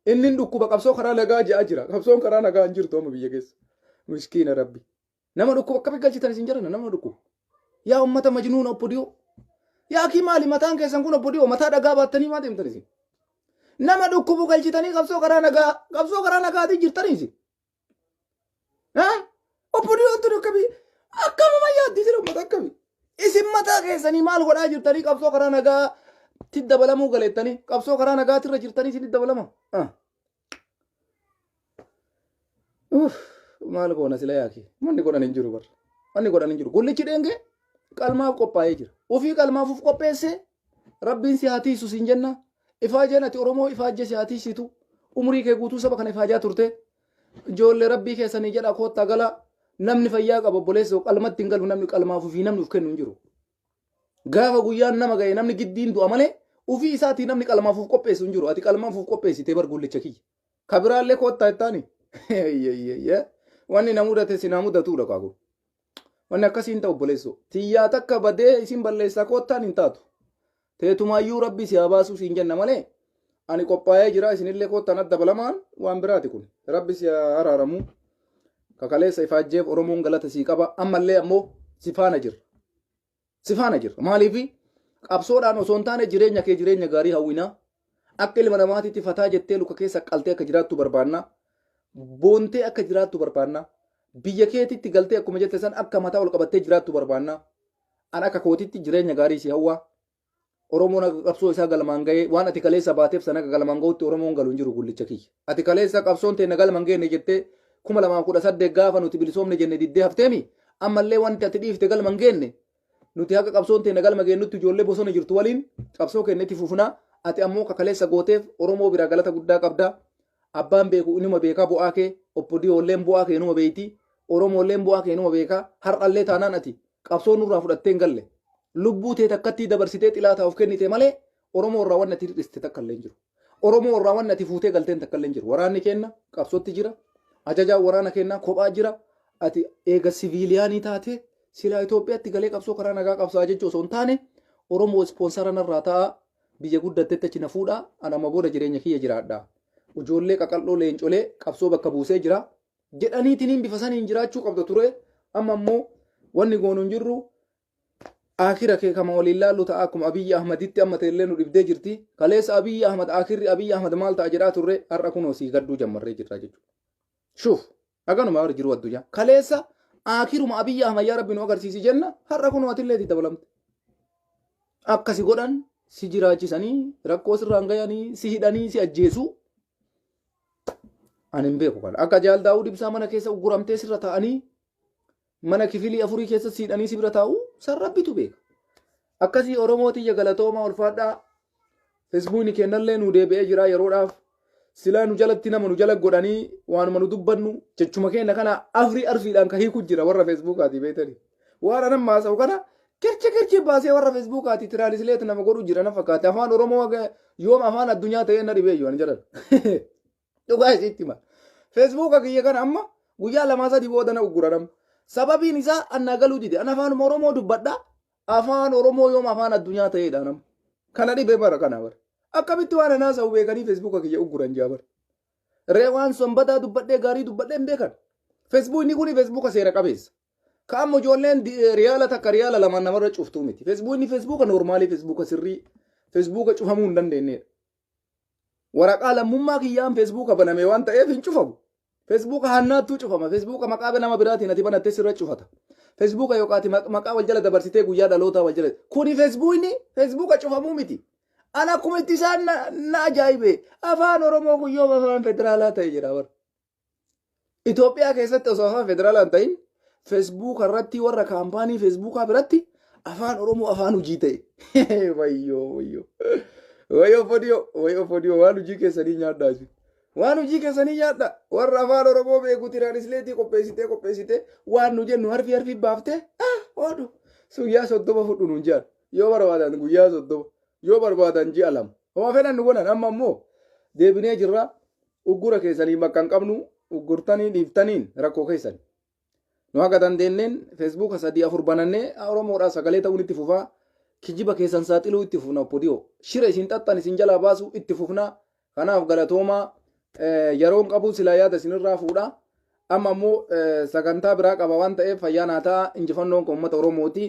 inni dhukkuba qabsoo karaa nagaa je'aa jira qabsoon karaa nagaa hin jirtu amma biyya keessa miskiina rabbi nama dhukkuba akkamitti galchitan isin jedhana nama dhukkuba yaa ummata majnuun OPDO yaa kii maali mataan keessan kun OPDO mataa dhagaa baattanii maa deemtan isin nama dhukkubu galchitanii qabsoo karaa nagaa qabsoo karaa nagaatii jirtanii isin OPDOn tun akkamii akkamuma yaaddi jira ummata akkamii isin mataa keessanii maal godhaa jirtanii qabsoo karaa nagaa ti dabalamuu galeettanii qabsoo karaa nagaatirra jirtanii isin dabalama. Uff maal goona sila yaaki manni godhan hin jiru bar manni godhan hin jiru gullichi dheengee qalmaaf qophaa'ee jira ofii qalmaaf of qopheessee rabbiin si haa tiisu siin jenna ifaajeen ati Oromoo ifaajje si haa tiisitu umurii kee guutuu saba kana ifaajaa turte ijoollee rabbii keessanii jedha koottaa gala namni fayyaa qaba obboleessoo qalmatti hin galu namni qalmaaf ofii namni of kennu hin jiru. Gaafa guyyaan nama ga'e namni giddiin du'a malee ofii isaatii namni qalmaaf of qopheessu hin jiru. Ati qalmaaf of qopheessitee bar gullicha kiyya. Kabiraallee koottaa jettaani. Wanni na mudate si na mudatudha kaaku. Wanni akkasii hin ta'u obboleessoo. Tiyyaa takka badee isin balleessaa koottaan hin taatu. Teetumaayyuu rabbi si haa baasuu siin jenna malee ani qophaa'ee jira isinillee koottaan adda balamaan waan biraati kun. Rabbi si haa araaramu. Kakaleessa ifaajjeef Oromoon galata sii qaba. Ammallee ammoo si faana jirra. Si faana jirra. Maaliif qabsoodhaan osoo hin taane jireenya kee jireenya gaarii hawwinaa. Akka ilma namaatiitti fataa jettee luka keessa qaltee akka jiraattu barbaanna. Boontee akka jiraattu barbaanna. Biyya keetitti galtee akkuma jette san akka mataa ol qabattee jiraattu barbaanna. An akka kootitti jireenya gaarii si hawwa. Oromoon akka qabsoo isaa galmaan ga'ee waan ati kaleessa baateef sana akka galmaan ga'utti Oromoon galu hin jiru gullicha kiyya. Ati kaleessa qabsoon teenna galma hin geenne jettee 2018 gaafa nuti bilisoomne jenne diddee hafteemi ammallee wanti ati dhiifte galma hin geenne nuti haga qabsoon teenna galma geennutti ijoollee bosona jirtu waliin qabsoo keenya itti fufna ati ammoo kakaleessa gooteef Oromoo biraa galata guddaa qabda. Abbaan beeku inuma beekaa bu'aa kee OPDOlleen bu'aa kee inuma beeyti Oromoolleen bu'aa kee inuma beekaa har'allee taanaan ati qabsoo nurraa fudhattee hin galle. Lubbuu tee takkattii dabarsitee xilaataa of kennite malee Oromoo irraa wanni ati hir'iste takka illee hin jiru. Oromoo irraa wanni ati fuutee galteen takka illee hin jiru. Waraanni keenna qabsootti jira. Ajajaan waraana keennaa kophaa jira. Ati eega siviiliyaanii taate silaa Itoophiyaatti galee qabsoo karaa nagaa qabsaa jechuu osoo hin taane Oromoo ispoonsara narraa ta'a biyya guddattetti achi na fuudhaa an amma booda jireenya kiyya jiraadha. Ijoollee qaqal'oo leencolee qabsoo bakka buusee jira. Jedhaniitiniin bifa saniin jiraachuu qabda ture. Amma immoo wanni goonu hin jirru. Akira kee kama waliin laallu ta'a akkuma Abiyyi Ahmaditti amma ta'ellee nu dhibdee jirti. Kaleessa Abiyyi Ahmad akirri Abiyyi Ahmad maal ta'a jedhaa turre har'a kunoo sii gadduu jammarree jirra jechuudha. Shuuf haganuma warri jiru addunyaa. Kaleessa akiruma Abiyyi Ahmad yaa Rabbi nu agarsiisi jenna har'a kunoo atillee itti dabalamte. Akkasi godhan si jiraachisanii rakkoo sirraan gayanii si hidhanii si ajjeesuu. Ani hin beeku kana. Akka Jaal Daawud Ibsaa mana keessa ugguramtee sirra taa'anii mana kifilii afurii keessa siidhanii si bira taa'u san rabbitu beeka. Akkasii Oromoo tiyya galatoomaa ulfaadhaa. Feesbuukni kennallee nu deebi'ee jira yeroodhaaf. Silaa nu jalatti nama nu jala godhanii waanuma nu dubbannu jechuma keenya kana afrii arfiidhaan ka hiiku jira warra feesbuukaati beektanii. Waan anan maasa'u kana kirchi kirchi baasee warra feesbuukaati tiraanisleet nama godhu jira na fakkaate. Afaan Oromoo yoom afaan addunyaa ta'ee na dhibee iyyuu ani jedhan. Dhugaa isitti hima. Feesbuuka kiyya kana amma guyyaa lamaa sadii booda na uggura. Sababiin isaa annaa galuu dide. An afaanuma Oromoo dubbadha. Afaan Oromoo yoom afaan addunyaa ta'edha nam. Kana dhibee bara kana bara. Akkamitti waan anaa sa'u beekanii feesbuuka kiyya ugguran jaa bara. Ree waan sonbataa dubbadhee gaarii dubbadhee hin beekan. Feesbuukni kun feesbuuka seera qabeessa. Ka amma ijoolleen riyaala takka riyaala lamaan namarra cuftuu miti. Feesbuukni feesbuuka noormaalii feesbuuka sirrii feesbuuka cufamuu hin dandeenyedha. Waraqaa lammummaa kiyyaan feesbuuka baname waan ta'eef hin cufamu. Feesbuuka hannaattuu cufama. Feesbuuka maqaa nama biraatiin ati banattee sirra cufata. Feesbuuka yookaan maqaa wal jala dabarsitee guyyaa dhalootaa wal jala. Kuni feesbuukni feesbuuka cufamuu miti. Ana akkuma itti isaan na ajaa'ibe afaan Oromoo kun yoom afaan federaalaa ta'e jedha bara. Itoophiyaa keessatti osoo afaan federaalaa hin ta'in feesbuuka irratti warra kaampaanii feesbuukaa biratti afaan Oromoo afaan hojii ta'e. Wayyoo wayyoo. Wayyoo fodiyoo wayyoo fodiyoo waan hojii keessanii nyaadhaa isin. Waan hojii keessanii nyaadhaa. Warra afaan Oromoo beeku tiraanisleetii qopheessitee qopheessitee waan nu jennu harfi harfi baaftee ah oodhu. Guyyaa 30 fudhu nuun jedhan. Yoo barbaadan guyyaa 30 yoo barbaadan ji'a 2. Homa fedhan nu godhan amma immoo deebinee jirra. Uggura keessanii bakka hin qabnu uggurtanii dhiiftaniin rakkoo keessan. Nu haga dandeenneen feesbuuka sadii afur banannee Oromoodhaa sagalee ta'uun itti fufaa. Kijiba keessan saaxiluu itti fufna oppodiyoo. Shira isin xaxxan isin jalaa baasuu itti fufna. Kanaaf galatoomaa yeroon qabu silaa yaada isinirraa fuudha. Amma immoo sagantaa biraa qaba waan ta'eef fayyaa naa ta'a injifannoon kan uummata Oromooti.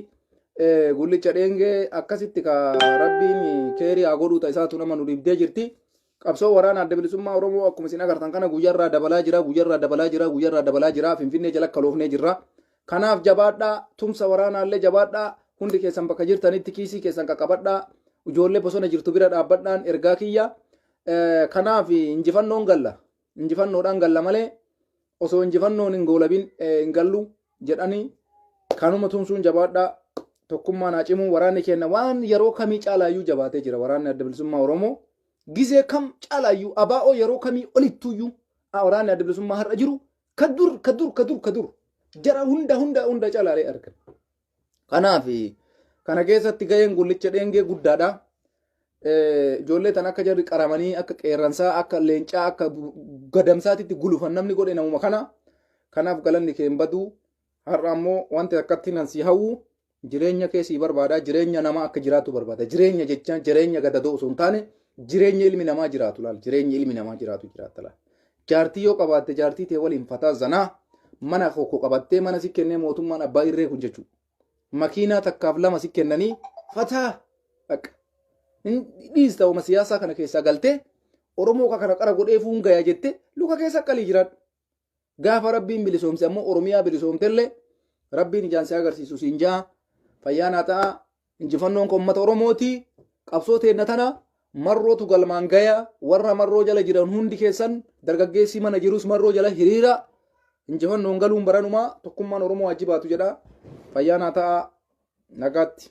Gullicha dheengee akkasitti ka rabbiin keerii haa godhuu ta'a isaatu nama nu dhibdee jirti. Qabsoo waraana adda bilisummaa Oromoo akkuma isin agartan kana guyyaarraa dabalaa jira, guyyaarraa dabalaa jira, guyyaarraa dabalaa jira. Finfinnee jala kaloofnee jirra. Kanaaf jabaadhaa, tumsa waraanaallee jabaadhaa, hundi keessan bakka jirtanitti kiisii keessan qaqqabadhaa, ijoollee bosona jirtu bira dhaabbadhaan ergaa kiyya. Kanaaf injifannoon galla. Injifannoodhaan galla malee osoo injifannoon hin goolabin hin gallu jedhanii kanuma tumsuun jabaadhaa. Tokkummaan haa cimuu waraanni keenya waan yeroo kamii caalaayyuu jabaatee jira waraanni adda bilisummaa Oromoo. Gizee kam caalaayyuu abaa'oo yeroo kamii olittuyyuu waraanni adda bilisummaa har'a jiru ka dur ka dur ka dur ka dur jara hunda hunda hunda caalaalee argan. Kanaaf kana keessatti gaheen gullicha dheengee guddaadha. Ijoollee tan akka jarri qaramanii akka qeerransaa akka leencaa akka gadamsaatitti gulufan namni godhe namuma kana. Kanaaf galanni kee hin badu. Har'a ammoo wanti akkatti nan si hawwu jireenya kee sii barbaada jireenya namaa akka jiraatu barbaada jireenya jecha jireenya gadadoo osoo hin taane jireenya ilmi namaa jiraatu laal jireenya ilmi namaa jiraatu jiraatta laal jaartii yoo qabaatte jaartii tee waliin fataa zanaa mana tokko qabattee mana si kennee mootummaan abbaa irree kun jechuudha makiinaa takkaaf lama si kennanii fataa bakka hin dhiista oma siyaasaa kana keessaa galtee Oromoo kana qara godhee fuun gaya jette luka keessa qalii jiraadhu. Gaafa Rabbiin bilisoomse ammoo Oromiyaa bilisoomtellee Rabbiin ijaan si agarsiisu siin ja'a. Fayyaa naa ta'a. Injifannoon kan uummata Oromooti. Qabsoo teenna tana marrootu galmaan gaya. Warra marroo jala jiran hundi keessan dargaggeessi mana jirus marroo jala hiriira. Injifannoon galuun baranumaa tokkummaan Oromoo haa jibaatu jedha. Fayyaa naa ta'a. Nagaatti.